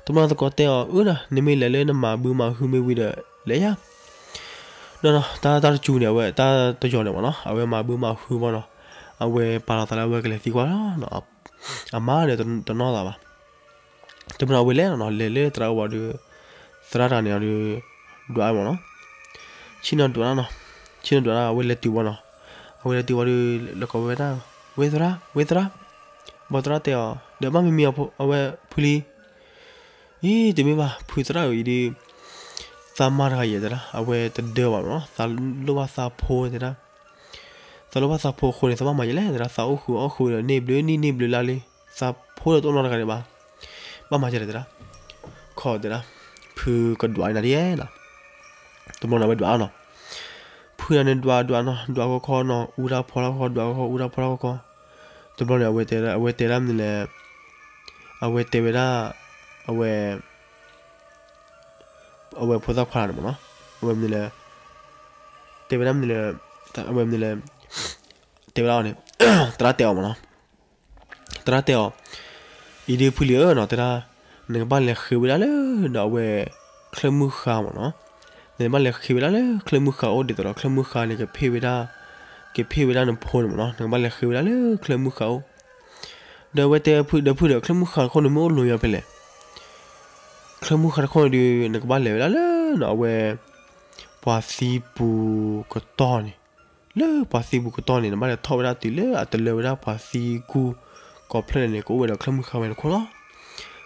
တဘျီသကိးတဲအီၤအၢနီၤ နမ့ၢ်လဲၤလၢနမၤဘုမၤဟုမ့ၢ်ဝံၤဒီး လဲၤယၤ ဒီးနီၤ တၢ် တၢ်တစူၤန့ၣ် အဝဲတၢ်တယီၤန့ၣ်မ့ၢ်နီၤ အဝဲမၤဘုမၤဟုဘၣ်နီၤ, အဝဲပာ်လီၤသးလၢအဝဲကလဲၤသံကွၢ်လီၤ, အမါန့ၣ်တနီၣ်သးဘၣ်. တဘျီအဝဲလဲၤနီၤ လဲၤလၢသရၣ်အိၣ်ဘၣ်ဒီး သရၣ်တဂၤန့ၣ်ဒီး ဒွးမ့ၢ်နီၤ, ဆ့ၣ်နီၤဒွးနီၤ, ဆ့ၣ်နီၤဒွး အဝဲလဲၤတုၤဘၣ်နီၤ, အဝဲလဲၤတုၤဘၣ်ဒီး လီၤကိးဝဲဒၣ် ဝဲသရၣ် ဝဲသရၣ်, ဘၣ်သရၣ်တဲအီၤ ဒီးဘၣ်မံမံၤအဝဲဖုလံ အံၤ တမ့ၢ်ဘၣ် ဖုသရၣ်ဧၢ အံၤဒုး သးမါတဂၤယဲတဲဒၣ် အဝဲတဒၢဘၣ်နီၤ သးလိၣ်ဘၣ်သးဖိတဲဒၣ်, သးလိၣ်ဘၣ်သးဖိအဃိန့ၣ် သးဘၣ်မၤယဲလဲၣ်တဲဒၣ် သးအိၣ်ဃုာ်အီၣ်ဃုာ်ဒီးန့ၢ်ဘျုးနံၣ်န့ၢ်ဘျုးလါလံ, သးဖိဒီးတအိၣ်နီတဂၤဒံးဘၣ်, ဘၣ်မၤယဲလဲၣ်တဲဒၣ်, ခီတဲဒၣ်, ဖုကဒွးနၤဒ်ယဲနီၤ, တဘျီန့ၣ် အဝဲဒွးနီၤ, ဖုဒၣ်န့ၣ်ဒွးဒွးနီၤ ဒွးခီခီနီၤ အူတၢ်ဖီလၢခီခီ ဒွးခီခီ အူတၢ်ဖီလၢခီခီ, တဘျီန့ၣ် အဝဲတဲဒၣ် အဝဲတဲဒၣ်မနုၤလဲၣ်, အဝဲတဲဝဲဒၣ် အဝဲ အဝဲဖိသၣ်ခွါန့ၣ်မ့ၢ်နီၤ, အဝဲမနုၤလဲၣ်, တဲဝဲဒၣ်မနုၤလဲၣ်, အဝဲမနုၤလဲၣ်, တဲဝဲဒၣ်အီၤန့ၣ် သရၣ်တဲအီၤမ့ၢ်နီၤ, သရၣ်တဲအီၤ, အံၤဒုးဖုလံဧၢနီၤ တဲဒၣ်, နကဘၣ်လဲၤဃ့ဝဲဒၣ်လၢ ဒီးအဝဲ ချၢၣ်မုၢ်ဃါမ့ၢ်နီၤ, နကဘၣ်လဲၤဃ့ဝဲဒၣ်လၢ ချၢၣ်မုၢ်ဃါအိၣ်ဒ်သိးဒီး ချၢၣ်မုၢ်ဃါန့ၣ် ကဖ့ၣ်ဝဲဒၣ်, ကဖ့ၣ်ဝဲဒၣ်နဖိန့ၣ်မ့ၢ်နီၤ နကဘၣ်လဲၤဃ့ဝဲဒၣ်လၢ ချၢၣ်မုၢ်ဃါအိၣ်, ဒီးအဝဲတဲဖုဒီး ဖုဒီး ချၢၣ်မုၢ်ဃါတခိၣ်န့ၣ်မ့ၢ်အိၣ်လိၤညါဖဲလဲၣ်, ချၢၣ်မုၢ်ဃါတခိၣ်န့ၣ်ဒုး နကဘၣ်လဲၤဝဲဒၣ်လၢနီၤ အဝဲ ပှၤသံပူၤကတီၢ်န့ၣ်, လၢပှၤသံပူၤကတီၢ်န့ၣ် နဘၣ်လဲၤထီၣ်ဝဲဒၣ်တုၤလၢအတလၢဝဲဒၣ်ပှၤသံကူၢ်ကိးဖျၢၣ်န့ၣ်န့ၣ် ကအိၣ်ဝဲဒီးချၢၣ်မုၢ်ဃါဝဲတခိၣ်လီၤ. ချၢၣ်မုၢ်ဃါတခိၣ်န့ၣ်ဒီး ပမ့ၢ်ဘၣ်တဲန့ၣ် အဝဲကဲဝဲဒၣ် တၢ်ဝံတၢ်နါ တၢ်ဂုာ်တၢ်ပျဲၤသ့ၣ်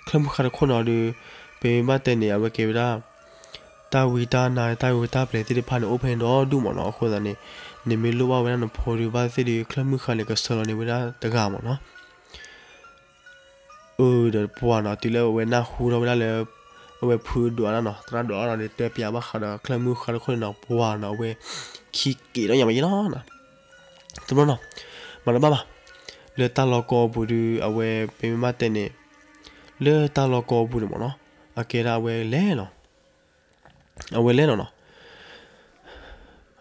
တဖၣ်န့ၣ် အိၣ်ဖဲန့ၣ်ဒီဒူၣ်မ့ၢ်နီၤ အဃိသတးန့ၣ် နမ့ၢ်လိၣ်ဘၣ်ဝဲဒၣ်နဖိဒီး ဘၣ်သ့ၣ်သ့ၣ်ဒီး ချၢၣ်မုၢ်ဃါန့ၣ်ကဆှၢလီၤန့ၢ်ဝဲဒၣ်တဂၤမ့ၢ်နီၤ. အၢ ဒီးပှၤနီၤ တုၤလၢအဝဲနၢ်ဟူထီၣ်ဝဲဒၣ်လၢ အဝဲဖုဒွးတၢ်နီၤ သရၣ်ဒွးတၢ်ဒီး တဲပျးဘၣ်ဃးဒီးချၢၣ်မုၢ်ဃါတခိၣ်န့ၣ်နီၤ ပှၤနီၤ အဝဲခံက့ၤဒီးညါမးယဲလီၤ. တဘျီနီၤ မၤတဘၣ်ဘၣ် လၢတၢ်လီၢ်ကီၢ်ပူၤဒီး အဝဲပမ့ၢ်ဘၣ်တဲန့ၣ် လၢတၢ်လီၢ်ကီၢ်ပူၤန့ၣ်မ့ၢ်နီၤ အကဲဒၣ်အဝဲလဲၤလီၤ အဝဲလဲၤလီၤနီၤ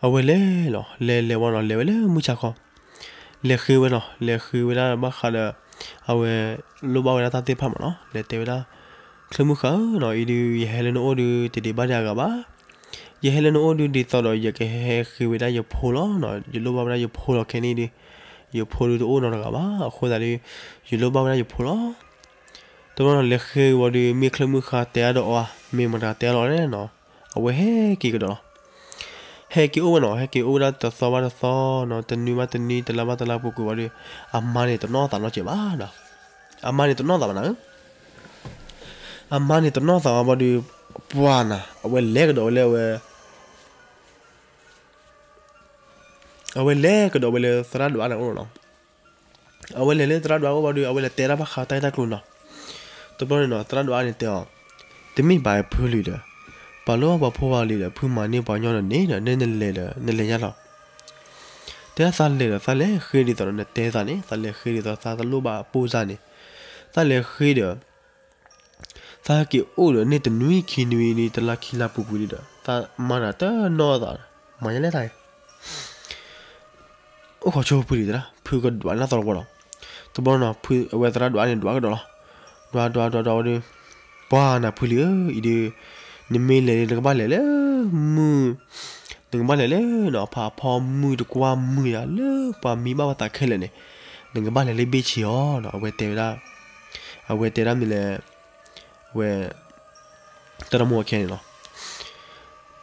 အဝဲလဲၤလီၤ လဲၤလဲၤဝဲနီၤ လဲၤဝဲလၢမုၢ်ဆါခီ လဲၤဃ့ဝဲနီၤ လဲၤဃ့ဝဲဒၣ်ဘၣ်ဃးဒီး အဝဲလိၣ်ဘၣ်ဝဲဒၣ်တၢ်သ့ၣ်တဖၣ်မ့ၢ်နီၤ လဲၤတဲဝဲဒၣ် ချၢၣ်မုၢ်ဃါဧၢနီၤ အံၤဒုး ယဟဲလၢနအိၣ်ဒုး တဒံးဘၣ်ဒံးအဂၤဘၣ် ယဟဲလၢနအိၣ်ဒုး ဒ်သိးဒီး ယကဟဲဃ့ဝဲဒၣ်ယဖိလီၤနီၤ ယလိၣ်ဘၣ်ဝဲဒၣ်ယဖိလီၤခဲန့ၣ်ဒီး ယဖိဒုးတအိၣ်နီတဂၤဘၣ် အဃိသတးဒီး ယလိၣ်ဘၣ်ဝဲဒၣ်ယဖိလီၤ တဘျီနီၤ လဲၤဃ့ဝံၤဒီး မ့ၢ်ချၢၣ်မုၢ်ဃါတဲအါဒီးအီၤဧါ မ့ၢ်မတၤတဲအါလီၤလဲၣ်နီၤ အဝဲဟဲက့ၤကဒီးလီၤ ဟဲက့ၤအိၣ်ဝဲနီၤ ဟဲက့ၤအိၣ်ဝဲဒၣ်တသီဘၣ်တသီနီၤ တနွံဘၣ်တနွံ တလါဘၣ်တလါပူၤကွံာ်ဝံၤဒီး အမါန့ၣ်တနီၣ်သးနီတစဲးဘၣ်နီၤ အမါန့ၣ်တနီၣ်သးဘၣ်နၤဧၢ အမါန့ၣ်တနီၣ်သးဘၣ်ဘၣ်ဒီး ပှၤနီၤ အဝဲလဲၤကဒီးဝဲလၢအဝဲ အဝဲလဲၤကဒီးဝဲလၢသရၣ်ဒွးန့ၣ်အိၣ်လီၤနီၤ အဝဲလဲၤလၢသရၣ်ဒွးအိၣ်ဘၣ်ဒီး အဝဲလဲၤတဲတၢ်ဘၣ်ဃးတၢ်ဂ့ၢ်တၢ်ကျိၤနီၤ တဘျီန့ၣ်နီၤ သရၣ်ဒွးန့ၣ်တဲအီၤ တမ့ၢ်ဘၣ်ဖုလံဒီး ပှၤလိၣ်ဘၣ်ပှၤဖိဝဲလံဒီး ဖုမၤန့ၢ်ပှၤညီဒီးန့ၣ်ဒီး နဲနလဲၤဒီး နလဲၤယါလီၤ တဲဒၣ်သးလဲၤဒီး သးလဲၤဃ့ဒ်သိးဒီးနတဲသးန့ၣ် သးလဲၤဃ့ဒ်သိးသးတလိၣ်ဘၣ်ပိၢ်စၢ်န့ၣ်, သးလဲၤဃ့ဒီး သးဟဲက့ၤအိၣ်ဒီးန့ၣ်တနွံခံနွံန့ၣ် တလါခံလါပူၤကွံာ်ဒီး သးမၤတၢ်တနီၣ်သး, မၤယဲလဲၣ်တၢ်အံၤ အိၣ်ခိးဆိဖုဒံးတဒၣ် ဖုကဒွးန့ၢ်သီတဝီဒီး, တဘျီနီၤ ဖုအဝဲသရၣ်ဒွးန့ၣ်ဒွးကဒီးလီၤ. ဒွးဒွးဒွးဒွးဝံၤဒီး, ပှၤနၤဖုလံဧၢ, အံၤဒီး နမ့ၢ်လဲၤန့ၣ် နကဘၣ်လဲၤလၢ မုၢ်, နကဘၣ်လဲၤလၢနီၤ ဖးဖီမုၢ်တကွၢ်မုၢ်ယၤ လၢပှၤမံဘၣ်ပှၤသးခဲလၢာ်န့ၣ်, နကဘၣ်လဲၤလၢဘ့ၣ်ဆ့အီၤနီၤ အဝဲတဲဝဲဒၣ်, အဝဲတဲဒၣ်မ့ၢ်လဲၣ်, အဝဲ တၢ်တမိၢ်အခဲန့ၣ်လီၤ.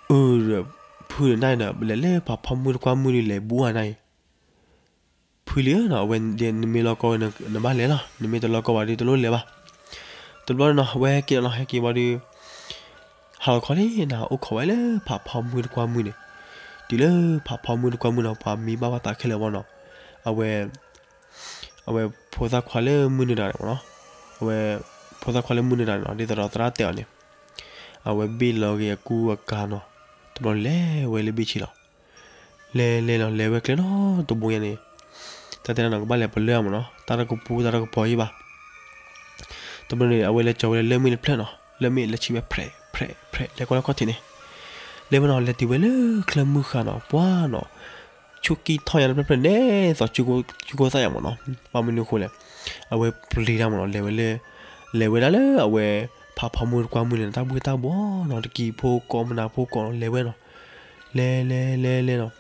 အၢ ဖုန့ၣ်နၢ်အံၤဒီး လဲၤလၢဖးဖီမုၢ်တကွၢ်မုၢ်ဒုးလဲၤဘူးဧါနၢ်အံၤ, ဖုလံဧၢနီၤ အဝဲဒ်နမ့ၢ်လီၢ်ကီဝဲ နဘၣ်လဲၤလီၤ နမ့ၢ်တလီၢ်ကီဘၣ်ဒီးတလိၣ်လဲၤဘၣ်. တဘျီနီၤ အဝဲဟဲက့ၤလီၤနီၤ ဟဲက့ၤဘၣ်ဒီး ဟးလီၤခီလံနီၤ အိၣ်ခိးဝဲလၢဖးဖီမုၢ်တကွၢ်မုၢ်န့ၣ်, တုၤလၢဖးဖီမုၢ်တကွၢ်မုၢ်နီၤ ပှၤမံဘၣ်ပှၤသးခဲလၢာ်ဘၣ်နီၤ, အဝဲ အဝဲဖိသၣ်ခွါလၢမုၢ်နုာ်တဂၤန့ၣ်မ့ၢ်နီၤ, အဝဲ ဖိသၣ်ခွါလၢမုၢ်နုာ်တဂၤန့ၣ်နီၤ ဒ်သိးဒီးသရၣ်တဲအီၤန့ၣ်, အဝဲဘ့ၣ်လီၤက့ၤအကူအကၤနီၤ, တဘျီလဲၤဝဲလၢဘ့ၣ်ဆ့လီၤ. လဲၤလဲၤလီၤ လဲၤဝဲကျဲနီတဘိညါန့ၣ်, တၢ်တဲနီၤ ကဘၣ်လဲၤပလၢအမ့ၢ်နီၤ တၢ်တကပူၤတၢ်တကပီၤယံဘၣ်. တဘျီန့ၣ် အဝဲလဲၤကၠီၤဝဲလၢလၢၢ်မ့ၣ်တဖျၢၣ်နီၤ, လၢၢ်မ့ၣ်လဲၤဆံးဝဲ ဖြဲးဖြဲးဖြဲး လဲၤကွၢ်လၢခီၣ်ထံးန့ၣ်, လဲၤဝဲနီၤ လဲၤတုၤဝဲလၢချၢမုၢ်ဃၢ်နီၤ ပှၤနီၤ ဆူၣ်ကံၢ်ထီၣ်ညါတဖျၢၣ်ဖျၢၣ်န့ၣ် သိးကၠူကိသၣ်ညါမ့ၢ်နီၤ, ဘၣ်မနုၤအဃိလဲၣ်, အဝဲပျံၤတၢ်မ့ၢ်နီၤ လဲၤဝဲလၢ လဲၤဝဲဒၣ်လၢအဝဲ ဖးဖီမုၢ်တကွၢ်မုၢ်န့ၣ် တၢ်ဘှ့ၣ်တၢ်ဘှီၣ်နီၤ တကံၤဖိကိးမနၤဖိကိးနီၤ လဲၤဝဲနီၤ, လဲၤလဲၤလဲၤလဲၤနီၤ,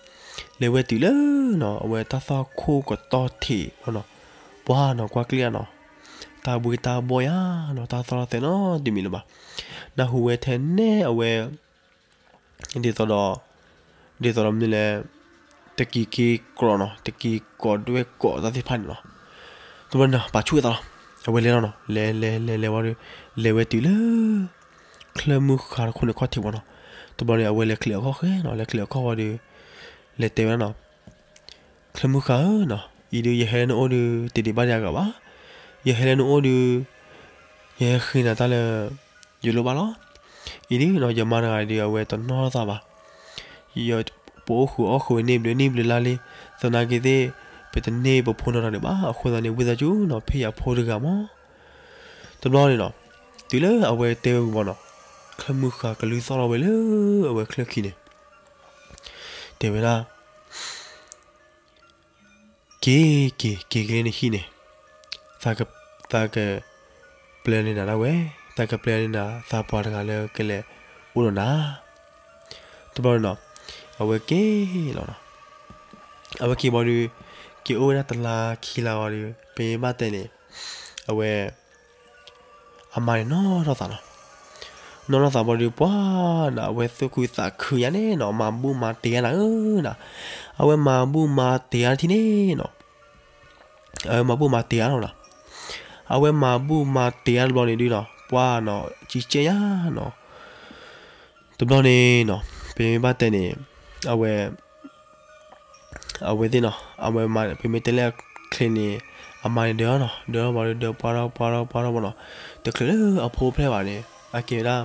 လဲၤဝဲတုၤလၢနီၤ အဝဲတၢ်သီၣ်ခိၣ်ကတီၢ်ထံးနီၤ, ပှၤနီၤ ကွၢ်ကျ့ၣ်ဧါနီၤ, တၢ်ဘှ့ၣ်တၢ်ဘှီၣ်ယါနီၤ တၢ်သီၣ်လီၤသဲးနီတမံၤလၢၤဘၣ်. နၢ်ဟူဝဲထဲန့ၣ်အဝဲ ဒ်သိးဒီး ဒ်သိးဒီးမနုၤလဲၣ်, တကံၤက့ၤကြီးနီၤ တကံၤကိးဒွဲၣ်ကိးတၢ်သ့ၣ်တဖၣ်န့ၣ်လီၤ. တဘျီန့ၣ် ပာ်ဆူၣ်အသးလီၤ. အဝဲလဲၤလီၤနီၤ လဲၤလဲၤလဲၤလဲၤဝံၤဒီး လဲၤဝဲတုၤလၢ ချၢမုၢ်ဃၢ်တခိၣ်န့ၣ်ခီၣ်ထံးဘၣ်နီၤ. တဘျီန့ၣ် အဝဲလဲၤချံးအခီၣ်ဃဲနီၤ လဲၤချံးအခီၣ်ဝံၤဒီး လဲၤတဲဝဲဒၣ်နီၤ ချၢမုၢ်ဃၢ်ဧၢနီၤ အံၤဒုးယဟဲလၢနအိၣ်ဒုး တဒံးဘၣ်ဒံးအဂၤဘၣ်. ယဟဲလၢနအိၣ်ဒုး ယဟဲဃ့နၤတၢ်လၢ ယလိၣ်ဘၣ်လီၤ. အံၤဒုးနီၤ ယမါတဂၤဒုး အဝဲတနီၣ်ထီၣ်သးဘၣ်. ပအိၣ်ဃုာ်အီၣ်ဃုာ်န့ၢ်ဘျုးန့ၢ်ဘျုးလါလံ, သနာ်က့သ့ၣ် ပတန့ၢ်ပဖိနီတဂၤဒံးဘၣ်. အဃိသတးန့ၣ် ဝံသးစူၤနီၤ ဖ့ၣ်ယၤဖိတဂၤမး. တဘျီန့ၣ်နီၤ တုၤလၢအဝဲတဲဝဲဝံၤဘၣ်နီၤ ချၢမုၢ်ဃၢ်ကလုၢ်သီၣ်လီၤဝဲလၢ အဝဲချၢခံန့ၣ် တဲဝဲဒၣ် က့ၤက့ၤက့ၤက့ၤလၢနဟံၣ်န့ၣ် သးကပျဲန့ၢ်နၤဒၣ်ဝဲ, သးကပျဲန့ၢ်နၤ သးပှၢ်တဂၤလၢကလဲၤအိၣ်ဒီးနၤ. တဘျီန့ၣ်နီၤ အဝဲက့ၤလီၤနီၤ. အဝဲက့ၤဘၣ်ဒီး က့ၤအိၣ်ဝဲဒၣ်တလါခံလါဘၣ်ဒီး ပမ့ၢ်ဘၣ်တဲန့ၣ် အဝဲ အမါန့ၣ်နီၣ်ထီၣ်သးနီၤ. နီၣ်ထီၣ်သးဘၣ်ဒီး ပှၤနီၤ အဝဲသူၣ်ခုသးခုညါန့ၣ်နီၤ မၤဘူၣ်မၤတ့ၤဧါနၤဧၢနီၤ. အဝဲမၤဘူၣ်မၤတ့ၤဧါထံၣ်န့ၣ်နီၤ အဝဲမၤဘူၣ်မၤတ့ၤဧါနီၤ. အဝဲမၤဘူၣ်မၤတ့ၤဧါတဘျီန့ၣ်ဒုးနီၤ ပှၤနီၤ ကံကဲယါနီၤ. တဘျီန့ၣ်နီၤ ပမ့ၢ်ဘၣ်တဲန့ၣ် အဝဲ အဝဲသ့ၣ်နီၤ အဝဲမၤ ပမ့ၢ်တဲလၢအချ့န့ၣ် အမါန့ၣ်ဒၢနီၤ ဒၢဘၣ်ဒီး ဒၢပှၢ်ထီၣ်ပှၢ်ထီၣ်ပှၢ်ထီၣ်ဘၣ်နီၤ. တချုးလၢအဖိဖျဲၣ်ဘၣ်န့ၣ် အကဲဝဲဒၣ်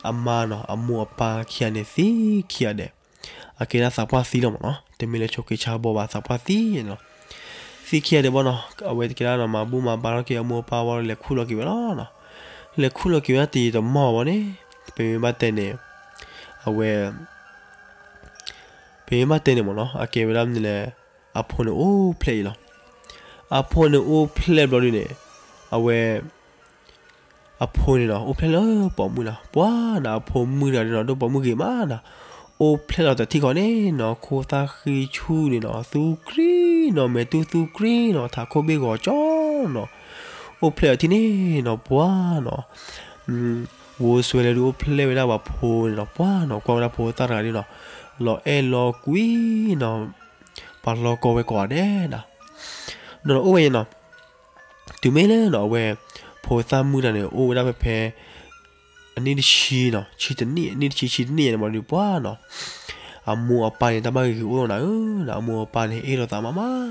အမါနီၤ အမိၢ်အပၢ်ခံဂၤန့ၣ် သံခံဂၤဒဲး. အကဲဒၣ်သးပှၢ်သံလီၤမ့ၢ်နီၤ တမ့ၢ်လၢဆိးက့ဆါဘီဘၣ် သးပှၢ်သံန့ၣ်လီၤ. သံခံဂၤဒဲးဘၣ်နီၤ အဝဲတကဲဒၣ်နီၤ မၤဘူၣ်မၤဘါထီၣ်က့ၤအမိၢ်အပၢ်ဘၣ်ဒီး လဲၤခူၣ်လီၤက့ၤဝဲလီၤနီၤ. လဲၤခူၣ်လီၤက့ၤဝဲဒၣ်တယံာ်တမီၢ်ဘၣ်န့ၣ် ပမ့ၢ်ဘၣ်တဲန့ၣ် အဝဲ ပမ့ၢ်ဘၣ်တဲန့ၣ်မ့ၢ်နီၤ အကဲဝဲဒၣ်မနုၤလဲၣ် အဖိန့ၣ်အိၣ်ဖျဲၣ်အံၤလီၤ. အဖိန့ၣ်အိၣ်ဖျဲၣ်ဘျီဒုးန့ၣ် အဝဲ အဖိန့ၣ်နီၤ အိၣ်ဖျဲၣ်လၢပိာ်မုၣ်လီၤ. ပှၤနီၤအဖိမုၣ်တဂၤဒုးနီၤ ဒိၣ်ပိာ်မုၣ်ဂ့ၤမးနီၤ အိၣ်ဖျဲၣ်လီၤတထံၣ်ဃီန့ၣ်နီၤ ခိၣ်သၣ်ဃံဆူၣ်န့ၣ်နီၤ သူကရံနီၤ မဲာ်တူၢ်သူကရံနီၤ ထးခိၣ်ဘ့ၣ်ဂီၤကၠီနီၤ အိၣ်ဖျဲၣ်အထံၣ်န့ၣ်နီၤ ပှၤနီၤ ဝိစွဲလဲဒုးအိၣ်ဖျဲၣ်ဝဲဒၣ်ပှၤဖိန့ၣ်နီၤ ပှၤနီၤ ကွၢ်ဝဲဒၣ်ဖိသၣ်တဂၤဒုးနီၤ လီၤအဲၣ်လီၤကွံနီၤ ပှၤလီၤကီဝဲကိးဂၤဒဲးနီၤ နီၤနီၤ အိၣ်ဝဲယဲနီၤ တုၤမ့ၢ်လၢနီၤ အဝဲ ဖိသၣ်မုၣ်တဂၤန့ၣ် အိၣ်ဝဲဒၣ်ဖဲဖဲ အနံၣ်တဆံနီၤ ဆံတနံၣ် အနံၣ်တဆံ ဆံတနံၣ်ယဲန့ၣ် ဘၣ်ဒီးပှၤနီၤ အမိၢ်အပၢ်န့ၣ် တၢ်ဘၣ်ဂ့ၤဂ့ၤအိၣ်လီၤနၤဧၢနီၤ အမိၢ်အပၢ်န့ၣ် အ့ၣ်လိာ်သးမးမး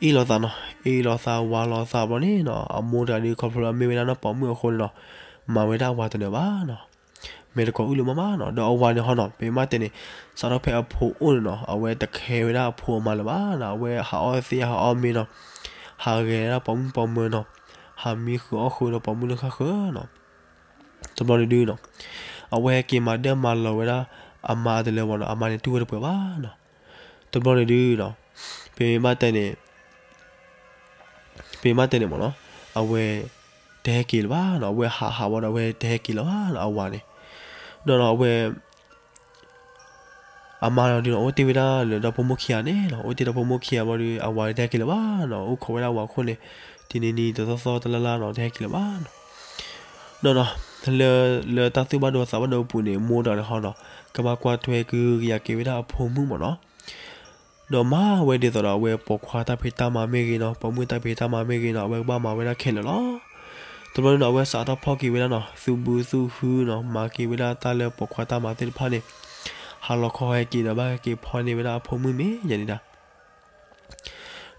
အ့ၣ်လိာ်သးနီၤ အ့ၣ်လိာ်သးဝၤလိာ်သးဘျီန့ၣ်နီၤ အမိၢ်တဂၤဒုးခီဖျိလၢအမ့ၢ်ဝဲဒၣ်နီၢ်ပိာ်မုၣ်အဃိန့ၣ်နီၤ မၤဝဲဒၣ်အဝၤတနၢၤဘၣ်နီၤ မဲာ်တကိးအုၣ်လၢၤမးမးနီၤ. ဒီးအဝၤန့ၣ်ဟီနီၤ ပမ့ၢ်တဲန့ၣ် စးထီၣ်ဖဲအဖိအိၣ်န့ၣ်နီၤ အဝဲတခဲဝဲဒၣ်အဖိအမါလၢၤဘၣ်နီၤ. အဝဲဟးအီၣ်သ့ၣ်ဟးအီၣ်မ့ၤနီၤ, ဟးဂဲၤဒၣ်ပိာ်မုၣ်ပိာ်မၢၤနီၤ, ဟးမံဃုာ်အီၣ်ဃုာ်ဒီးပိာ်မုၣ်လၢဃၣ်ဃၢၤနီၤ. တဘျီန့ၣ်ဒုးနီၤ အဝဲဟဲက့ၤမၤဒၢမၤလီၤဝဲဒၣ်အမါတလၢဝံၤနီၤ, အမါန့ၣ်တူၢ်ဝဲတပှဲၤဘၣ်နီၤ. တဘျီန့ၣ်ဒုးနီၤ ပမ့ၢ်ဘၣ်တဲန့ၣ် ပမ့ၢ်ဘၣ်တဲန့ၣ်မ့ၢ်နီၤ အဝဲတဟဲက့ၤလၢၤဘၣ်နီၤ. အဝဲဟးဟးဝံၤဒီး အဝဲတဟဲက့ၤလၢၤဘၣ်နီၤ အဝၤန့ၣ်. ဒီးနီၤ အဝဲ အမါနီၤဒုးနီၤ အိၣ်တ့ၢ်ဝဲဒၣ်လၢဒီဖိမိၢ်ခံဂၤန့ၣ်နီၤ, အိၣ်တ့ၢ်ဒီဖိမိၢ်ခံဂၤဘၣ်ဒီး အဝၤတဟဲက့ၤလၢၤဘၣ်နီၤ, အိၣ်ခိးဝဲဒၣ်အဝၤအခိၣ်န့ၣ် တနံၤနံၤတသီသီတလါလါနီၤ တဟဲက့ၤလၢၤဘၣ်နီၤ. ဒီးနီၤ လၢ လၢတၢ်သူၣ်ဘၣ်ဒိသးဘၣ်ဒိအပူၤန့ၣ် မိၢ်တဂၤန့ၣ်ဟီနီၤ ကဘၣ်ကွၢ်ထွဲကဟုကယာ်က့ၤဝဲဒၣ်အဖိမုၣ်မ့ၢ်နီၤ. ဒီးမၤဝဲဒ်သိးဒီး အဝဲပိာ်ခွါတၢ်ဖံးတၢ်မၤမ့ၢ်ဂ့ၤနီၤ, ပိာ်မုၣ်တၢ်ဖံးတၢ်မၤမ့ၢ်ဂ့ၤနီၤ, အဝဲကဘၣ်မၤဝဲဒၣ်ခဲလၢာ်လီၤ. တဘျီန့ၣ်နီၤ အဝဲစးထီၣ်ဖီၣ်က့ၤဝဲဒၣ်နီၤ သူၣ်ဘုသူၣ်ဟုနီၤ, မၤက့ၤဝဲဒၣ်တၢ်လၢပိာ်ခွါတၢ်မၤသ့ၣ်တဖၣ်န့ၣ်, ဟးလီၤခီဟဲက့ၤဒီး ဘၣ်ဟဲက့ၤဖီၣ်န့ၢ်ဝဲဒၣ်အဖိမုၣ်မ့ၢ်ယဲန့ၣ်ဒၣ်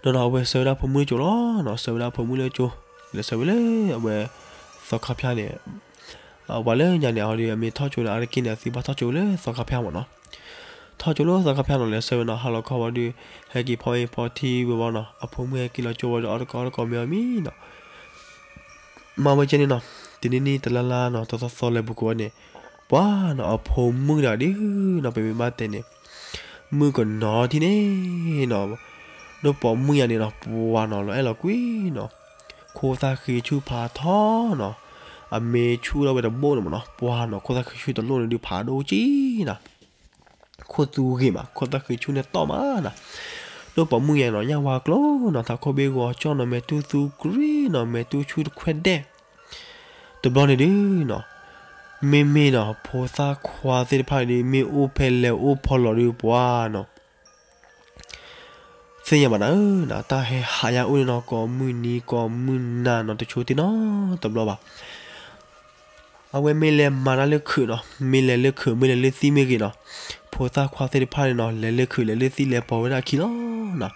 ဒီးနီၤ အဝဲဆှၢဝဲဒၣ်ဖိမုၣ်လၢကၠိလီၤနီၤ, ဆှၢဝဲဒၣ်ဖိမုၣ်လၢကၠိ, လဲၤဆှၢဝဲလၢအဝဲ သီခါဖၠၣ်န့ၣ်, ပှၤလၢညါန့ၣ် အီၤဒီး အမ့ၢ်ထီၣ်ကၠိန့ၣ် အါတက့ၢ်န့ၣ် အသုဘၣ်ထီၣ်ကၠိလၢသီခါဖၠၣ်မ့ၢ်နီၤ. ထီၣ်ကၠိလၢသီခါဖၠၣ်နီၤ လဲၤဆှၢဝဲနီၤ, ဟးလီၤခီဝံၤဒီး ဟဲက့ၤဖီၣ်အ့ၣ်ဖီထံဝံၤဘၣ်နီၤ, အဖိမုၣ်ဟဲက့ၤလီၤကၠိဝံၤဒီး အီၣ်တကိးအီတကိးမ့ၤအီၣ်မံနီၤ မၤဝဲကဲန့ၣ်နီၤ, တနံၤနံၤတလါလါနီၤ တသီသီလၢပူၤကွံာ်ဝဲန့ၣ်, ပှၤနီၤ အဖိမုၣ်တဂၤဒုးနီၤ ပမ့ၢ်ဘၣ်တဲန့ၣ်, မုၣ်ကနီၤထံၣ်န့ၣ်နီၤ, ဒီးပိာ်မုၣ်ယၤန့ၣ်နီၤ ပှၤနီၤ လီၤအဲၣ်လီၤကွံနီၤ, ခိၣ်သၣ်ဃံဆူၣ်ဖးထီနီၤ, အမ့ၢ်ဆူၣ်ထီၣ်ဝဲတဘိၣ်န့ၣ်မ့ၢ်နီၤ ပှၤနီၤ ခိၣ်သၣ်ဃံဆူၣ်တလိၣ်န့ၣ်ဒုးဖးဒိၣ်ကံနီၤ ခိၣ်သူဂ့ၤမး ခိၣ်သၣ်ဃံဆူၣ်န့ၣ်တီၢ်မးနီၤ, ဒီးပိာ်မုၣ်ယၤနီၤ ညၣ်ဝါကျိနီၤ ထးခိၣ်ဘ့ဂီၤကၠီၣ်နီၤ မဲာ်တူၢ်သူကရံၣ်နီၤ မဲာ်တူၢ်ဆူၣ်တခွဲးဒဲး, တဘျီန့ၣ်ဒုးနီၤ, မ့မ့ၢ်နီၤ ဖိသၣ်ခွါသ့ၣ်တဖၣ်န့ၣ်ဒုး မ့ၢ်အိၣ်ဖဲလဲၣ်အိၣ်ဖီလီၤဒုးပှၤနီၤ သ့ၣ်ညါဘၣ်နၤဧၢနီၤ တၢ်ဟဲဟးယါအိၣ်န့ၣ်နီၤ ကိးမုၢ်နံၤကိးမုၢ်နၤနီၤ တဆိတ့ၢ်နီတဘျီဘၣ်. အဝဲမ့ၢ်လဲၤမၤတၢ်လၢခုးနီၤ မ့ၢ်လဲၤလၢခုး မ့ၢ်လဲၤလၢသံၣ်မ့ၢ်ဂ့ၤနီၤ, ဖိသၣ်ခွါသ့ၣ်တဖၣ်န့ၣ်နီၤ လဲၤလၢခုး လဲၤလၢသံၣ် လဲၤပိာ်ဝဲဒၣ်အခံလီၤနီၤ.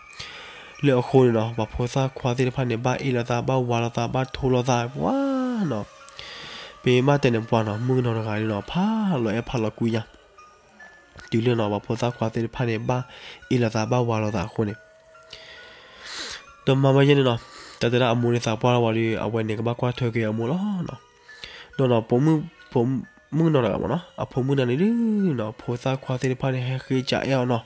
လၢအဃိန့ၣ်နီၤ ပှၤဖိသၣ်ခွါသ့ၣ်တဖၣ်န့ၣ် ဘၣ်အ့ၣ်လိာ်သး ဘၣ်ဝါလိာ်သး ဘၣ်ထိလိာ်သး ပှၤနီၤ ပမ့ၢ်တဲန့ၣ် ပှၤနီၤ မုၣ်ကနီၤတဂၤန့ၣ်နီၤ ဖးလီၤအဲၣ်ဖးလီၤကွံယါ တုၤလၢနီၤ ပှၤဖိသၣ်ခွါသ့ၣ်တဖၣ်န့ၣ် ဘၣ်အ့ၣ်လိာ်သး ဘၣ်ဝါလိာ်သးအဃိန့ၣ် ဒီးမၤဝဲယဲန့ၣ်နီၤ တၢ်တဲဒၣ်အမိၢ်န့ၣ်သးပှၢ်လီၤဝံၤဒီး အဝဲန့ၣ်ကဘၣ်ကွၢ်ထွဲက့ၤအမိၢ်လီၤနီၤ. ဒီးနီၤ ပိာ်မုၣ်နီၤတဂၤမ့ၢ်နီၤ အဖိမုၣ်တဂၤန့ၣ်ဒုးနီၤ ဖိသၣ်ခွါသ့ၣ်တဖၣ်န့ၣ် ဟဲဃ့ကးအဲၣ်အီၤနီၤ,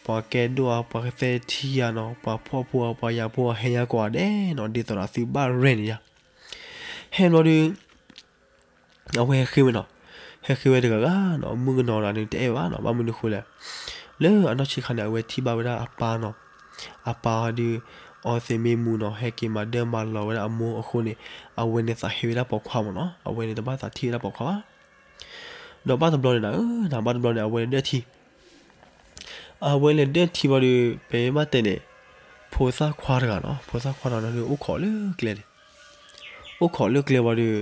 ပှၤကဲဒိၣ်ဧါ ပှၤကသဲထံဧါနီၤ ပှၤဖှီၣ်ဖိဧါ ပှၤယာ်ဖိဧါ ဟဲညါကိးဂၤဒဲးနီၤ ဒ်သိးဒီးသုဘၣ်ရဲၣ်န့ၣ်ယါ ဟဲဘျီဒုး အဝဲဟဲဃ့ဝဲနီၤ, ဟဲဃ့ဝဲတဂၤဂၤနီၤ မုၣ်ကနီၤတဂၤန့ၣ် တအဲၣ်ဘၣ်နီၤ ဘၣ်မနုၤဃိလဲၣ်, လၢအနီၢ်ဆံးခါန့ၣ် အဝဲထံၣ်ဘၣ်ဝဲဒၣ်အပၢ်နီၤ, အပၢ်ဒုး အီသံးမ့ၢ်မူနီၤ ဟဲက့ၤမၤဒၢမၤလီၤဝဲဒၣ်အမိၢ်အဃိန့ၣ်, အဝဲန့ၣ်သးဟ့ဝဲဒၣ်ပိာ်ခွါမ့ၢ်နီၤ အဝဲန့ၣ်တဘၣ်သးထံၣ်ဝဲဒၣ်ပိာ်ခွါဘၣ်. ဒီးဘၣ်တဘျီန့ၣ်နၤဧၢ, ဘၣ်တဘျီန့ၣ် အဝဲဒၢၣ်ထံ အဝဲလဲၤဒၢၣ်ထံဘၣ်ဒီး ပမ့ၢ်တဲန့ၣ်, ဖိသၣ်ခွါတဂၤနီၤ, ဖိသၣ်ခွါတဂၤန့ၣ်ဒုး အိၣ်ခိးလၢကျဲန့ၣ်, အိၣ်ခိးလၢကျဲဘၣ်ဒီး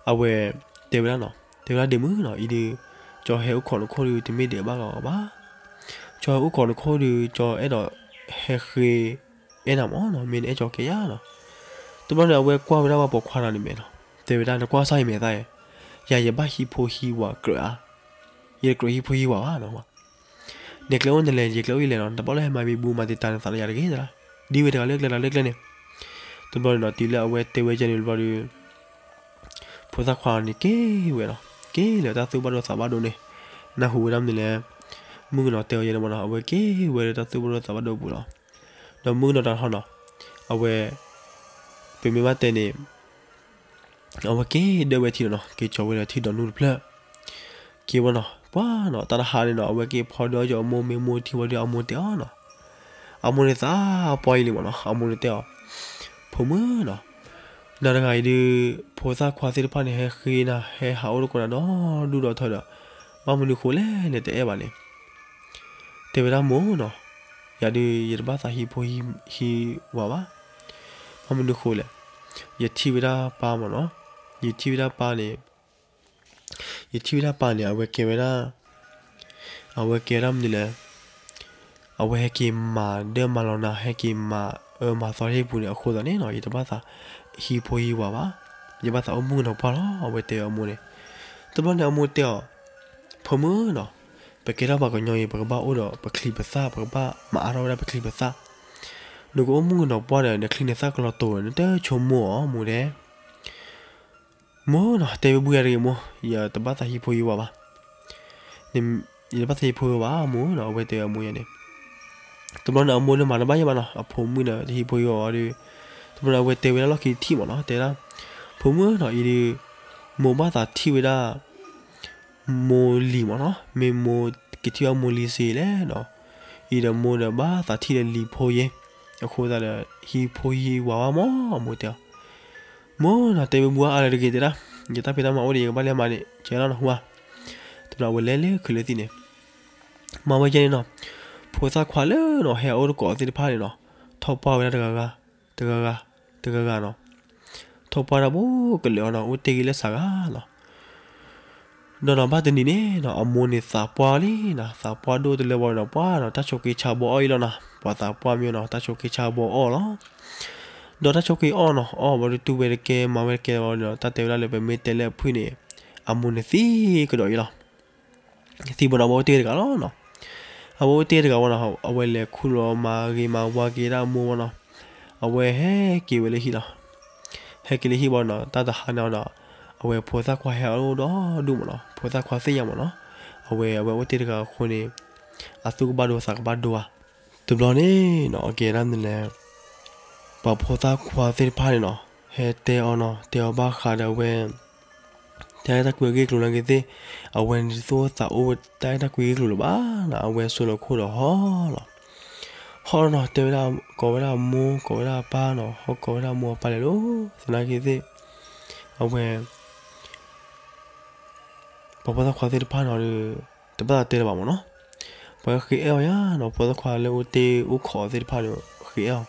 အဝဲတဲဝဲဒၣ်နီၤ, တဲဝဲဒၣ်ဒ့မုၣ်နီၤ, အံၤဒုး ကၠီဟဲအိၣ်ခိးနခိၣ်ဒုး တမ့ၢ်ဒဲးဘၣ်လီၤဘၣ်, ကၠီဟဲအိၣ်ခိးနခိၣ်ဒုး ကၠီအဲၣ်ဒိးဟဲဃ့အဲၣ်နၤမ့ၢ်နီၤ, မ့ၢ်နအဲၣ်ကၠီကဲယါနီၤ. တဘျီန့ၣ် အဝဲကွၢ်ဝဲဒၣ်ဝဲပိာ်ခွါတဂၤန့ၣ်မဲာ်နီၤ, တဲဝဲဒၣ် နကွၢ်စၢ်ယမဲာ်သၣ်ယဲ, ယၤယဘၣ်ဟံးဖိဟံးဝၤကြၢးဧါ, ယတကြၢးဟံးဖိဟံးဝၤဘၣ်နီၤ. နကျဲအိၣ်နလဲၤ ယကျဲအိၣ်ယလဲၤနီၤ, တဘၣ်လၢဟဲမၤမံဘူမၤတံာ်တာ်နသးလၢယၤတဂ့ၤသရၣ်, ဒ်ဝဲတဂၤလၢကျဲတဂၤလၢကျဲန့ၣ်. တဘျီန့ၣ်နီၤ တုၤလၢအဝဲတဲဝဲကဲန့ၣ်တဘျီဒီး ဖိသၣ်ခွါန့ၣ်က့ၤဝဲနီၤ, က့ၤလၢတၢ်သူၣ်ဘၣ်ဒိသးဘၣ်ဒိန့ၣ်, နၢ်ဟူဝဲဒၣ်မနုၤလဲၣ်, မုၣ်ကနီၤတဲဝဲယဲန့ၣ်မ့ၢ်နီၤ, အဝဲက့ၤဝဲလၢတၢ်သူၣ်ဘၣ်ဒိသးဘၣ်ဒိပူၤလီၤ. ဒီးမုၣ်ကနီၤတဂၤဟီနီၤ, အဝဲ ပမ့ၢ်ဘၣ်တဲန့ၣ် အဝဲက့ၤဒၢဝဲထံလီၤနီၤ, က့ၤကၠီဝဲဒီးထံဒီးနူတဖျၢၣ်, က့ၤဝဲနီၤ, ပှၤနီၤ တၢ်တဟါန့ၣ်နီၤ အဝဲက့ၤဖီဒီးကၠီအမိၢ်မ့ၢ်မိၢ်ထံဝံၤဒီး အမိၢ်တဲအီၤနီၤ, အမိၢ်န့ၣ်သးပှၢ်အံၤလံမ့ၢ်နီၤ, အမိၢ်န့ၣ်တဲအီၤ, ဖိမုၣ်နီၤ, နၤတဂၤအံၤဒုး ဖိသၣ်ခွါသ့ၣ်တဖၣ်န့ၣ် ဟဲဃ့နၤ ဟဲဟးအိၣ်တကိးနၤဒီဒူၣ်ဒီထၢဒီး ဘၣ်မနုၤဃိလဲၣ် နတအဲၣ်ဘၣ်န့ၣ် တဲဝဲဒၣ်မိၢ်နီၤ, ယၤဒုး ယတဘၣ်သးဟံးဖိဟံးဝၤဘၣ်, ဘၣ်မနုၤဃိလဲၣ်, ယထံၣ်ဝဲဒၣ်ပၢ်မ့ၢ်နီၤ, ယထံၣ်ဝဲဒၣ်ပၢ်န့ၣ်, ယထံၣ်ဝဲဒၣ်ပၢ်န့ၣ် အဝဲကဲဝဲဒၣ်, အဝဲကဲဒၣ်မနုၤလဲၣ်, အဝဲဟဲက့ၤမၤဒၢမၤလီၤနၤ ဟဲက့ၤမၤအၢမၤသီဟ့ၣ်ပူၤန့ၣ် အဃိသတးန့ၣ်နီၤ ယတဘၣ်သးဟံးဖိဟံးဝၤဘၣ်, ယဘၣ်သးအိၣ်မုၣ်ကနီၤပှၢ်လီၤ အဝဲတဲအမိၢ်န့ၣ်, တဘျီန့ၣ်အမိၢ်တဲအီၤ, ဖိမုၣ်နီၤ, ပကဲထီၣ်ပှၤကညီအံၤ ပကဘၣ်အိၣ်ဒီးပချံပသၣ်, ပကဘၣ်မၤအါထီၣ်ဝဲဒၣ်ပချံပသၣ်. နကအိၣ်မုၣ်ကနီၤပှၢ်ဒီး နချံနသၣ်ကလီၤတိၤ နတဆိကမိၣ်အီၤ မိၢ်ဒဲး. မိၢ်နီၤ, တဲဝဲဘုယၤတဂ့ၤမိၢ်, ယတဘၣ်သးဟံးဖိဟံးဝၤဘၣ်. ယတဘၣ်သးဟံးဖိဟံးဝၤဘၣ်မိၢ်နီၤ, အဝဲတဲဝဲအမိၢ်ယၤန့ၣ်. တဘျီန့ၣ်အမိၢ်န့ၣ်မၤတဘၣ်ယဲၢ်ဘၣ်နီၤ, အဖိမုၣ်န့ၣ်တဟံးဖိဟံးဝၤအီၤဒီး, တဘျီန့ၣ်အဝဲတဲဝဲဒၣ်လီၢ်ခံထံၣ်မ့ၢ်နီၤ, တဲဒၣ်, ဖိမုၣ်နီၤ, အံၤဒုး မိၢ်ဘၣ်သးထံၣ်ဝဲဒၣ် မိၢ်လံၤမ့ၢ်နီၤ, မ့ၢ်မိၢ်ကထံၣ်ဘၣ်မိၢ်လံၤစ့လဲၣ်နီၤ, အံၤဒီးမိၢ်ဒီးဘၣ်သးထံၣ်ဒီးလံၤဖိယဲၢ်, အဃိသတးဒီး ဟံးဖိဟံးဝၤဘၣ်မ့ၢ် အမိၢ်တဲအီၤ. မိၢ်နီၤ, တဲဝဲဘုအါလၢတဂ့ၤတဲဒၣ်, ယတၢ်ဖံးတၢ်မၤအိၣ်ဒီး ယကဘၣ်လဲၤမၤန့ၣ် ကဲလီၤနီၤဟူဧါ. တဘျီအဝဲလဲၤလၢခုးလၢသံၣ်န့ၣ်, မၤဝဲယဲၢ်န့ၣ်နီၤ, ဖိသၣ်ခွါလၢနီၤ ဟဲအိၣ်တကိးသ့ၣ်တဖၣ်န့ၣ်နီၤ, ထီၣ်ပှၢ်ဝဲဒၣ်တဂၤဂၤ, တဂၤဂၤ, တဂၤဂၤနီၤ, ထီၣ်ပှၢ်တၢ်ဘိကလၢာ်အီၤနီၤ, အိၣ်တ့ၢ်ဂ့ၤလၢစးဂၤလီၤ. ဒီးနီၤဘၣ်တနံၤန့ၣ်နီၤ အမိၢ်န့ၣ်သးပှၢ်လံနီၤ, သးပှၢ်ဒိၣ်တလၢဘၣ်နီၤ, ပှၢ်နီၤ တၢ်ဆိးက့ဆါဘီအီၣ်အံၤလီၤနီၤ, ပှၤသးပှၢ်မ့ၢ်နီၤ တၢ်ဆိးက့ဆါဘီအီၣ်လီၤ. ဒီးတၢ်ဆိးက့အီၣ်နီၤ, အီၣ်ဘၣ်ဒီးတူၢ်ဝဲတကဲ မၤဝဲတကဲဘၣ်ဒီး တၢ်တဲဝဲဒၣ်လၢပမ့ၢ်တဲလၢအဖုၣ်န့ၣ်, အမိၢ်န့ၣ်သံကဒီးအံၤလီၤ. သံဘၣ်ဒီးအဝဲအိၣ်တ့ၢ်တဂၤလီၤနီၤ. အဝဲအိၣ်တ့ၢ်တဂၤဝဲနီၤ, အဝဲလဲၤခူၣ်လီၤမၤဂ့ၤမၤဝါက့ၤဒၣ်အမိၢ်ဝဲနီၤ, အဝဲဟဲက့ၤဝဲလၢဟံၣ်လီၤ. ဟဲက့ၤလၢဟံၣ်ဘၣ်နီၤ, တၢ်တဟါန့ၣ်ဒီး အဝဲဖိသၣ်ခွါဟဲအီၣ်ဒီဒူၣ်မ့ၢ်နီၤ, ဖိသၣ်ခွါသ့ၣ်ညါမ့ၢ်နီၤ, အဝဲ အဝဲအိၣ်တ့ၢ်တဂၤအဃိန့ၣ် အသူၣ်ကဘၣ်ဒိသးကဘၣ်ဒိဧါ. တဘျီန့ၣ်နီၤ အကဲဒၣ်န့ၣ်လဲၣ်, ပှၤဖိသၣ်ခွါသ့ၣ်တဖၣ်န့ၣ်နီၤ ဟဲတဲအီၤနီၤ, တဲအီၤဘၣ်ဃးဒီးအဝဲ တၢ်အဲၣ်တၢ်ကွံအဂ့ၢ်အကျိၤနာ်က့သ့ၣ်, အဝဲန့ၣ်တသူၣ်အိၣ်သးအိၣ်တၢ်အဲၣ်တၢ်ကွံအဂ့ၢ်အကျိၤလၢၤဘၣ်နီၤ, အဝဲဆိးလီၤခိၣ်ဒီးဟီၣ်လီၤ. ဟီၣ်နီၤ တဲဝဲဒၣ် ကိးဝဲဒၣ်အမိၢ် ကိးဝဲဒၣ်အပၢ်နီၤ, ဟီၣ်ကိးဝဲဒၣ်အမိၢ်အပၢ်လဲၣ်လီၤ. သနာ်က့သ့ၣ် အဝဲ ပှၤဖိသၣ်ခွါသ့ၣ်တဖၣ်နီၤဒီး တဘၣ်သးတဲလၢၤဘၣ်မ့ၢ်နီၤ, ပှၤဃ့အဲၣ်အီၤယါနီၤ, ဖိသၣ်ခွါလၢအိၣ်တ့ၢ်အိၣ်ခိးအီၤသ့ၣ်တဖၣ်န့ၣ် ဃ့အဲၣ်အီၤ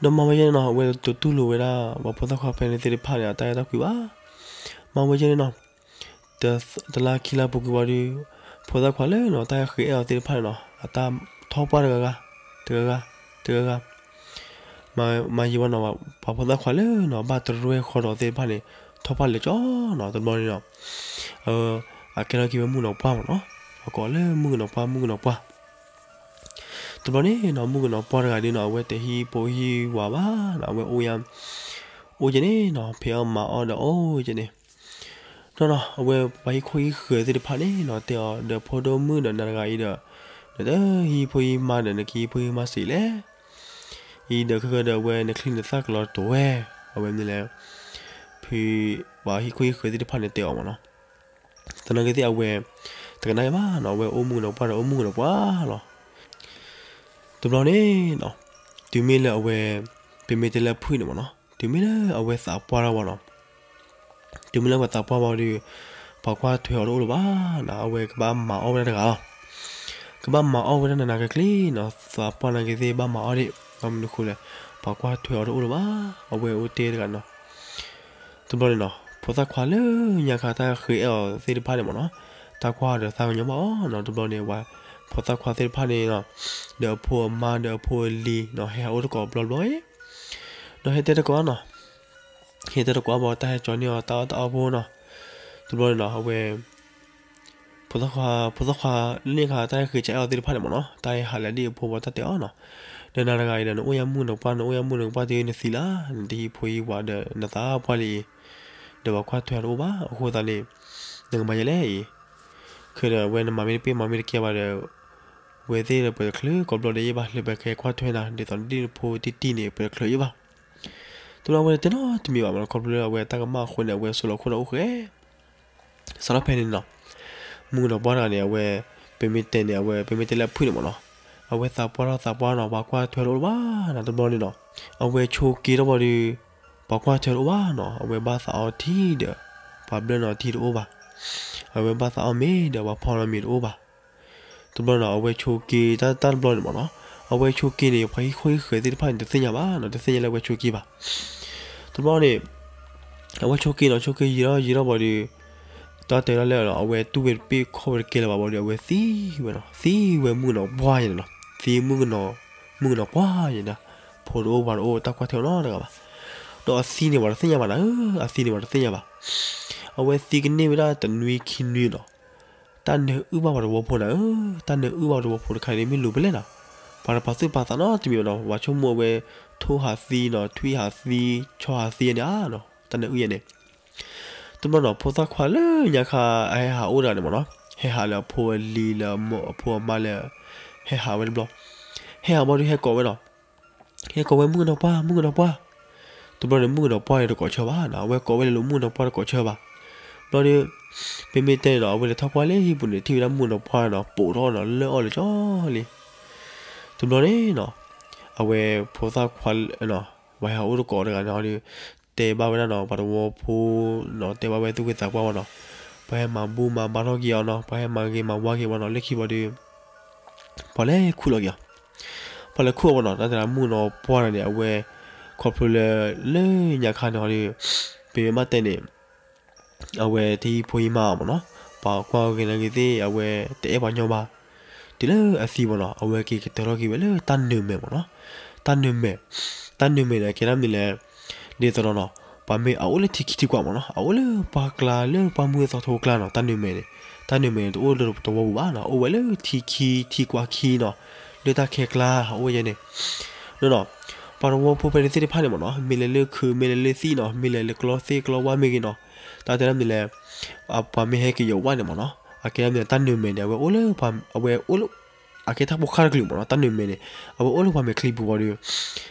ဒီးမၤဝဲယဲၢ်န့ၣ်နီၤ, အဝဲတတူၢ်လိာ်ဝဲဒၣ် ပှၤဖိသၣ်ခွါဖဲန့ၣ်သ့ၣ်တဖၣ်န့ၣ် အတၢ်အဲၣ်တၢ်ကွံဘၣ်. မၤဝဲယဲၢ်န့ၣ်နီၤ, တလါခံလါပူၤကွံာ်ဝံၤဒီး ဖိသၣ်ခွါလၢနီၤ တၢ်ဃ့အဲၣ်အီၤသ့ၣ်တဖၣ်န့ၣ်နီၤ အတၢ်ထီၣ်ပှၢ်တဂၤဂၤ, တဂၤဂၤ, တဂၤဂၤ မၤယံၤဝဲနီၤ, ပှၤဖိသၣ်ခွါလၢနီၤ ဘၣ်တရူးဃီဒီးသ့ၣ်တဖၣ်န့ၣ် ထီၣ်ပှၢ်လဲၤကၠီနီၤ, တဘျီန့ၣ်နီၤ, အကဲထီၣ်က့ၤဝဲမုၣ်ကနီၤပှၢ်မ့ၢ်နီၤ, အကိးလၢမုၣ်ကနီၤပှၢ် မုၣ်ကနီၤပှၢ်. တဘျီန့ၣ်နီၤ မုၣ်ကနီၤပှၢ်တဂၤဒီးနီၤ အဝဲတဟံးဖိဟံးဝၤဘၣ်နီၤ, အဝဲအိၣ်ယါ, အိၣ်ယဲၢ်န့ၣ်နီၤ ဖံးအီၣ်မၤအီၣ်ဒီးအိၣ်ယဲၢ်န့ၣ် ဒီးနီၤ အဝဲပှၤဟံၣ်ခိၣ်ဟံၣ်ဃၢၤသ့ၣ်တဖၣ်န့ၣ်နီၤ တဲအီၤဒီး ဖိဒိၣ်မုၣ်ဒီးနၤတဂၤအံၤဒီး နတဟံးဖိဟံးမါဒီး နကဟံးဖိဟံးမါစ့လဲၣ်. အံၤဒီးခဲကဒီးအဝဲနချံနသၣ်ကလီၤတိၤဝဲ, အဝဲမနုၤလဲၣ်, ဖု ပှၤဟံၣ်ခိၣ်ဟံၣ်ဃၢၤသ့ၣ်တဖၣ်န့ၣ်တဲအီၤမ့ၢ်နီၤ. သနာ်က့သ့ၣ်အဝဲ တကနၣ်ဘၣ်နီၤ, အဝဲအိၣ်မုၣ်ကနီၤပှၢ်ဒီးအိၣ်မုၣ်ကနီၤပှၢ်လီၤ. တဘျီန့ၣ်နီၤ တုၤမ့ၢ်လၢအဝဲ ပမ့ၢ်တဲလၢဖုၣ်န့ၣ်မ့ၢ်နီၤ, တုၤမ့ၢ်လၢအဝဲသးပှၢ်ထီၣ်ဝဲနီၤ, တုၤမ့ၢ်လၢအဝဲသးပှၢ်ဝဲဒီး ပှၤကွၢ်ထွဲအီၤတအိၣ်လၢၤဘၣ်နီၤ, အဝဲကဘၣ်မၤအီၣ်ဝဲဒၣ်တဂၤလီၤ. ကဘၣ်မၤအီၣ်ဝဲဒၣ်နးနးကျံၤကျံၤနီၤ, သးပှၢ်နာ်က့သ့ၣ်ဘၣ်မၤအီၣ်ဒံး, ဘၣ်မနုၤဃိလဲၣ်, ပှၤကွၢ်ထွဲအီၤတအိၣ်လၢၤဘၣ်, အဝဲအိၣ်တ့ၢ်တဂၤနီၤ. တဘျီန့ၣ်နီၤ ဖိသၣ်ခွါလၢညါခါတၢ်ဃ့အဲၣ်အီၤသ့ၣ်တဖၣ်န့ၣ်မ့ၢ်နီၤ, တၢ်ကွၢ်ဒီးသးကညီၤဘၣ်အီၤနီၤ, တဘျီန့ၣ်ဝဲ ဖိသၣ်ခွါသ့ၣ်တဖၣ်န့ၣ်နီၤ, ဒီးအဖိအမါဒီးအဖိအလံၤနီၤ ဟဲအိၣ်တကိးဘျီဘျီအံၤ, ဒီးဟဲတဲတကိးနီၤ, ဟဲတဲတကိးဘၣ်တၢ်ဟဲကၠီန့ၢ်အီၤတၢ်အီၣ်တၢ်အီဖိနီၤ. တဘျီန့ၣ်နီၤ အဝဲ ဖိသၣ်ခွါ ဖိသၣ်ခွါလၢန့ၣ်အခါ တၢ်ဟဲဃ့ကၠီအဲၣ်အီၤသ့ၣ်တဖၣ်န့ၣ်မ့ၢ်နီၤ, တၢ်ဟဲဟးလၢဒ်အဖိဘၣ်တၢ်တဲအီၤနီၤ, ဒီးနၤတဂၤအံၤဒီး နအိၣ်ယါမုၣ်ကနီၤပှၢ် နအိၣ်ယါမုၣ်ကနီၤပှၢ်တုၤနသံလၢ်, နတဟံးဖိဟံးဝၤဒီး နသးပှၢ်လံအံၤ, ဒီးပှၤကွၢ်ထွဲတအိၣ်ဘၣ်, အဃိသတးန့ၣ် နကမၤယဲလဲၣ်အံၤ, ခဲဒီးအဝဲနမၤမ့ၢ်တပ့ၢ်မၤမ့ၢ်တကဲဘၣ်ဒီး ဝဲသ့ၣ်ဒီးပတချုးကိးဘျီဒီးယဲဘၣ်, လၢပကဲကွၢ်ထွဲနၤ ဒ်သိးဒ်နဖိတံၢ်တံၢ်န့ၣ် ပတချုးယဲဘၣ်. တဘျီအဝဲတဲနီတမံၤဘၣ်မ့ၢ်နီၤ, ခီဖျိလၢအဝဲတၢ်ကမၣ်အဃိန့ၣ် အဝဲဆိးလီၤခိၣ်ဒီးအိၣ်ဃဲ စးထီၣ်ဖဲန့ၣ်နီၤ, မုၣ်ကနီၤပှၢ်တဂၤန့ၣ် အဝဲ ပမ့ၢ်တဲန့ၣ် အဝဲ ပမ့ၢ်တဲလၢအဖုၣ်န့ၣ်မ့ၢ်နီၤ, အဝဲသးပှၢ်ထီၣ်သးပှၢ်နီၤ, ပှၤကွၢ်ထွဲတအိၣ်လၢၤဘၣ်နီၤ, တဘျီန့ၣ်နီၤ, အဝဲဆိးက့ထီၣ်ဘၣ်ဒီး ပှၤကွၢ်ထွဲတအိၣ်ဘၣ်နီၤ, အဝဲဘၣ်သးအီထံဒီး ပှၤဘျၢနီၤထံတအိၣ်ဘၣ်, အဝဲဘၣ်သးအီမ့ၤဒီး ပှၤဖီနီၤမ့ၤတအိၣ်ဘၣ်. တဘျီနီၤ အဝဲဆိးက့တၢ်တဘျီန့ၣ်မ့ၢ်နီၤ, အဝဲဆိးက့န့ၣ် ပှၤဟံၣ်ခိၣ်ဟံၣ်ဃၢၤသ့ၣ်တဖၣ်န့ၣ် တသ့ၣ်ညါဘၣ်နီၤ, တသ့ၣ်ညါလၢအဝဲဆိးက့ဘၣ်. တဘျီန့ၣ် အဝဲဆိးက့နီၤ, ဆိးက့ယံာ်ထီၣ်ယံာ်ထီၣ်ဘၣ်ဒီး တၢ်တဲဒၣ်လၢ အဝဲတူၢ်ဝဲတပ့ၢ်ခီၣ်ဝဲတကဲလၢၤဘၣ်ဘၣ်ဒီး အဝဲသံဝဲနီၤ, သံဝဲမုၣ်ကနီၤပှၢ်ယဲန့ၣ်နီၤ, သံမုၣ်ကနီၤ, မုၣ်ကနီၤပှၢ်ယဲန့ၣ်, ဖိတအိၣ်ဝၤတအိၣ် တၢ်ကွၢ်ထွဲနီတဂၤဘၣ်. ဒီးအသံန့ၣ် ပှၤတသ့ၣ်ညါဘၣ်နၤဧၢ, အသံန့ၣ် ပှၤတသ့ၣ်ညါဘၣ်. အဝဲသံကန့ၢ်ဝဲဒၣ်တနွံခံနွံနီၤ, တၢ်နၢၤအုၣ်ဘၣ်ပှၤတဝီဖိနၤဧၢ, တၢ်နၢၤအုၣ်ဘၣ်ပှၤတဝီဖိတခါန့ၣ် မ့ၢ်လိၤဖဲလဲၣ်နီၤ, ပှၤတပာ်သူၣ်ပာ်သးနီတမံၤဘၣ်နီၤ, ပှၤဆိကမိၣ်အဝဲ ထိၣ်ဟးသံနီၤ, ထွံၣ်ဟးသံ, ဆီဟးသံယဲန့ၣ်ဧါနီၤ, တၢ်နၢၤအုၣ်ယဲန့ၣ် တဘျီနီၤ ဖိသၣ်ခွါလၢညါခါအဟဲဟးအိၣ်တဂၤန့ၣ်မ့ၢ်နီၤ, ဟဲဟးလၢအဖိအလံၤလၢအမိၢ်အဖိအမါလၢ ဟဲဟးဝဲတဘျီ, ဟဲဟးဘၣ်ဒီးဟဲကိးဝဲနီၤ, ဟဲကိးဝဲ မုၣ်ကနီၤပှၢ် မုၣ်ကနီၤပှၢ်, တဘျီန့ၣ် မုၣ်ကနီၤပှၢ်န့ၣ်တကိးဆၢဘၣ်နီၤ, အဝဲကိးဝဲလၢလၢမုၣ်ကနီၤပှၢ်တကိးဆၢဘၣ်, ဘျီဒီး ပမ့ၢ်တဲန့ၣ်နီၤ အဝဲလဲၤထီၣ်ကွၢ်လၢဟံၣ်ပူၤန့ၣ် ထံၣ်ဝဲဒၣ်မုၣ်ကနီၤပှၢ်နီၤ ပိာ်ထီၣ်နီၤ လၢအီၣ်လၢကၠီလံ, တဘျီန့ၣ်နီၤ အဝဲဖိသၣ်ခွါ ပှၤဟဲဟးအိၣ်တကိးတဂၤန့ၣ်ဒီး တဲဘၣ်ဝဲဒၣ်နီၤ ပှၤတဝီဖိနီၤ တဲဘၣ်ဝဲသူၣ်က့သးပှၢ်ဝဲနီၤ, ပှၤဟဲမၤဘူၣ်မၤဘါထီၣ်က့ၤအီၤနီၤ, ပှၤဟဲမၤဂ့ၤမၤဝါက့ၤဝဲနီၤ လၢခံဘျီဒီး ပှၤလဲၤခူၣ်လီၤက့ၤအီၤ, ပှၤလဲၤခူၣ်အီၤဝဲနီၤ, တၢ်တဲဒၣ်မုၣ်ကနီၤပှၢ်တဂၤန့ၣ် အဝဲ ခီဖျိလၢ လၢညါခါန့ၣ်ဒီး ပမ့ၢ်ဘၣ်တဲန့ၣ် အဝဲတဟံးဖိဟံးမါအီၤမ့ၢ်နီၤ, ပှၤကွၢ်ဂ့ၤနာ်ဂ့ၤသ့ၣ် အဝဲတအဲၣ်ပှၤညီဘၣ်, တုၤလၢအသံမ့ၢ်နီၤ အဝဲက့ၤကတၢၢ်ထီၣ်က့ၤဝဲလၢတၢ်နၢၤမဲာ်မ့ၢ်နီၤ, တၢ်နၢၤမဲာ်, တၢ်နၢၤမဲာ်န့ၣ် အကဲဒၣ်မနုၤလဲၣ်, ဒ်သိးဒီးနီၤ ပှၤမ့ၢ်အအိၣ်လၢထံခံထံကွၢ်မ့ၢ်နီၤ အအိၣ်လၢပှၢ်ကျါလၢပှၢ်မုၢ်သီထိကျါနီၤ တၢ်နၢၤမဲာ်န့ၣ်, တၢ်နၢၤမဲာ်န့ၣ် တအိၣ်လၢတဝီပူၤဘၣ်နီၤ အိၣ်ဝဲလၢထံခံထံကွၢ်ခံနီၤ လၢတၢ်ခဲကျါ အအိၣ်ယဲန့ၣ် ဒီးနီၤ ပှၤတဝီဖိဖဲန့ၣ်သ့ၣ်တဖၣ်န့ၣ်မ့ၢ်နီၤ မ့ၢ်လဲၤလၢခုး မ့ၢ်လဲၤလၢသံၣ်နီၤ မ့ၢ်လဲၤလၢကျီသ့ၣ်ကျီဝၣ်မ့ၢ်ဂ့ၤနီၤ တၢ်တဲဒၣ်မနုၤလဲၣ်, ပှၤမ့ၢ်ဟဲက့ၤယီၤဝၣ်န့ၣ်မ့ၢ်နီၤ အကဲဒၣ်မနုၤလဲၣ် တၢ်နၢၤမဲာ်န့ၣ် အဝဲအိၣ်လၢ အဝဲအိၣ်လၢ အကဲတၢ်ဖိဃၢ်တကလုာ်မ့ၢ်နီၤ တၢ်နၢၤမဲာ်န့ၣ် အဝဲအိၣ်လၢပှၤမဲာ်ချံပူၤဘၣ်ဒီး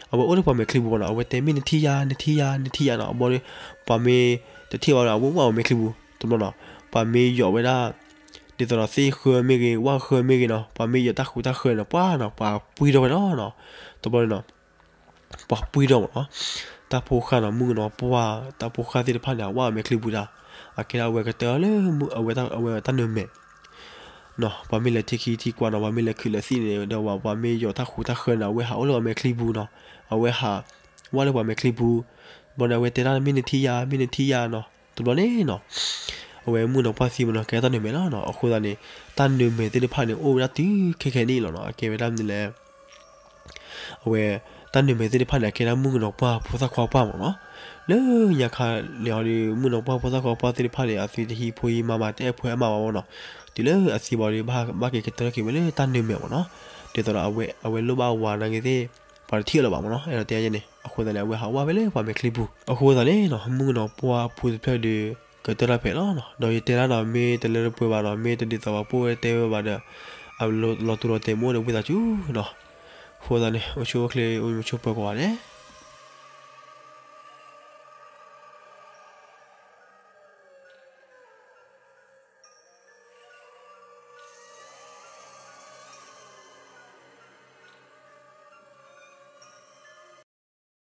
အဝဲအိၣ်လၢပှၤမဲာ်ချံပူၤဘၣ်နီၤ အဝဲတဲမ့ၢ်နထံၣ်ယၤ နထံၣ်ယၤ နထံၣ်ယၤနီၤ ဘၣ်ဒီး ပှၤမ့ၢ်တထံၣ်ဘၣ်ဒီး အဝဲအိၣ်အမဲာ်ချံပူၤ တဘျီနီၤ ပှၤမ့ၢ်ယီၤဝဲဒၣ် ဒ်သိးဒီးသ့ၣ်ဃၢမ့ၢ်ဂ့ၤ ဝၣ်ဃၢမ့ၢ်ဂ့ၤနီၤ ပှၤမ့ၢ်ယီၤတၢ်ဃူတၢ်ဃၢန့ၣ် ပှၤနီၤ ပှၤပှံထီၣ်ဝဲနီၤ တဘျီန့ၣ်နီၤ ပှၤပှံထီၣ်မ့ၢ်နီၤ တၢ်ဖိဃၢ်နီၤ မုၣ်ကနီၤပှၢ် တၢ်ဖိဃၢ်သ့ၣ်တဖၣ်န့ၣ် အဝဲအမဲာ်ချံပူၤတၢ် အကဲဒၣ်အဝဲကတၢၢ်လၢ အဝဲတၢ်နၢၤမဲာ် ပှၤမ့ၢ်လဲၤထံခံထံကွၢ်နီၤ ပှၤမ့ၢ်လဲၤခုးလဲၤသံၣ်န့ၣ်ဒီး ပှၤမ့ၢ်ယီၤတၢ်ဃူတၢ်ဃၢန့ၣ် အဝဲဟးအိၣ်လၢအမဲာ်ချံပူၤနီၤ အဝဲဟး ဝၣ်လၢပှၤမဲာ်ချံပူၤ ဘၣ်ဒီးအဝဲတဲဒၣ်မ့ၢ်နထံၣ်ယၤ မ့ၢ်နထံၣ်ယၤနီၤ တဘျီန့ၣ်နီၤ အဝဲမုၣ်ကနီၤပှၢ်သံမ့ၢ်နီၤ ကဲတၢ်နၢၤမဲာ်လီၤနီၤ အဃိသတးန့ၣ် တၢ်နၢၤမဲာ်သ့ၣ်တဖၣ်န့ၣ် အိၣ်ဝဲဒၣ်တုၤခဲခဲနံၣ်လီၤနီၤ အကဲဝဲဒၣ်မနုၤလဲၣ် အဝဲ တၢ်နၢၤမဲာ်သ့ၣ်တဖၣ်န့ၣ် အကဲဒၣ်မုၣ်ကနီၤပှၢ်ဖိသၣ်ခွါပှၢ်မ့ၢ်နီၤ လၢညါခါန့ၣ်ဒီး မုၣ်ကနီၤပှၢ်ဖိသၣ်ခွါပှၢ်သ့ၣ်တဖၣ်န့ၣ် အသုတဟံးဖိဟံးမါဘၣ် တအဲၣ်ဖိအဲၣ်မါဘၣ်မ့ၢ်နီၤ တုၤလၢအသံဘၣ်ဒီး ဘၣ်က့ၤကတၢၢ်ထီၣ်က့ၤဝဲလၢတၢ်နၢၤမဲာ်မ့ၢ်နီၤ ဒ်သိးဒီးအဝဲလိၣ်ဘၣ်ဝၤနာ်က့သ့ၣ် ပှၤတထံၣ်အီၤလၢၤဘၣ်မ့ၢ်နီၤ အဲၣ်ဒိးတဲယဲန့ၣ် အဃိသတးန့ၣ် အဝဲဟးဝၣ်ဝဲလၢပှၤမဲာ်ချံပူၤ အဃိသတးန့ၣ်နီၤ မုၣ်ကနီၤပှၢ်အဖိတဖျၢၣ်ဒီး ကတၢၢ်တၢ်ဖဲးလီၤနီၤ ဒီးယတဲဒၣ်ဒီး မ့ၢ်တလၢတပှဲၤဘၣ်ဒီး မ့ၢ်တဒ်သိးပှၤပိၢ်ဝဲတဲဝဲဘၣ်ဒီး အလီၤတူာ်လီၤတဲာ်မ့ၢ်အိၣ်ဒီးဝံသးစူၤနီၤ အဃိသတးန့ၣ် အိၣ်ဆူၣ်အိၣ်ချ့ အိၣ်မုာ်ဆိးပၢၤကိးဂၤဒဲး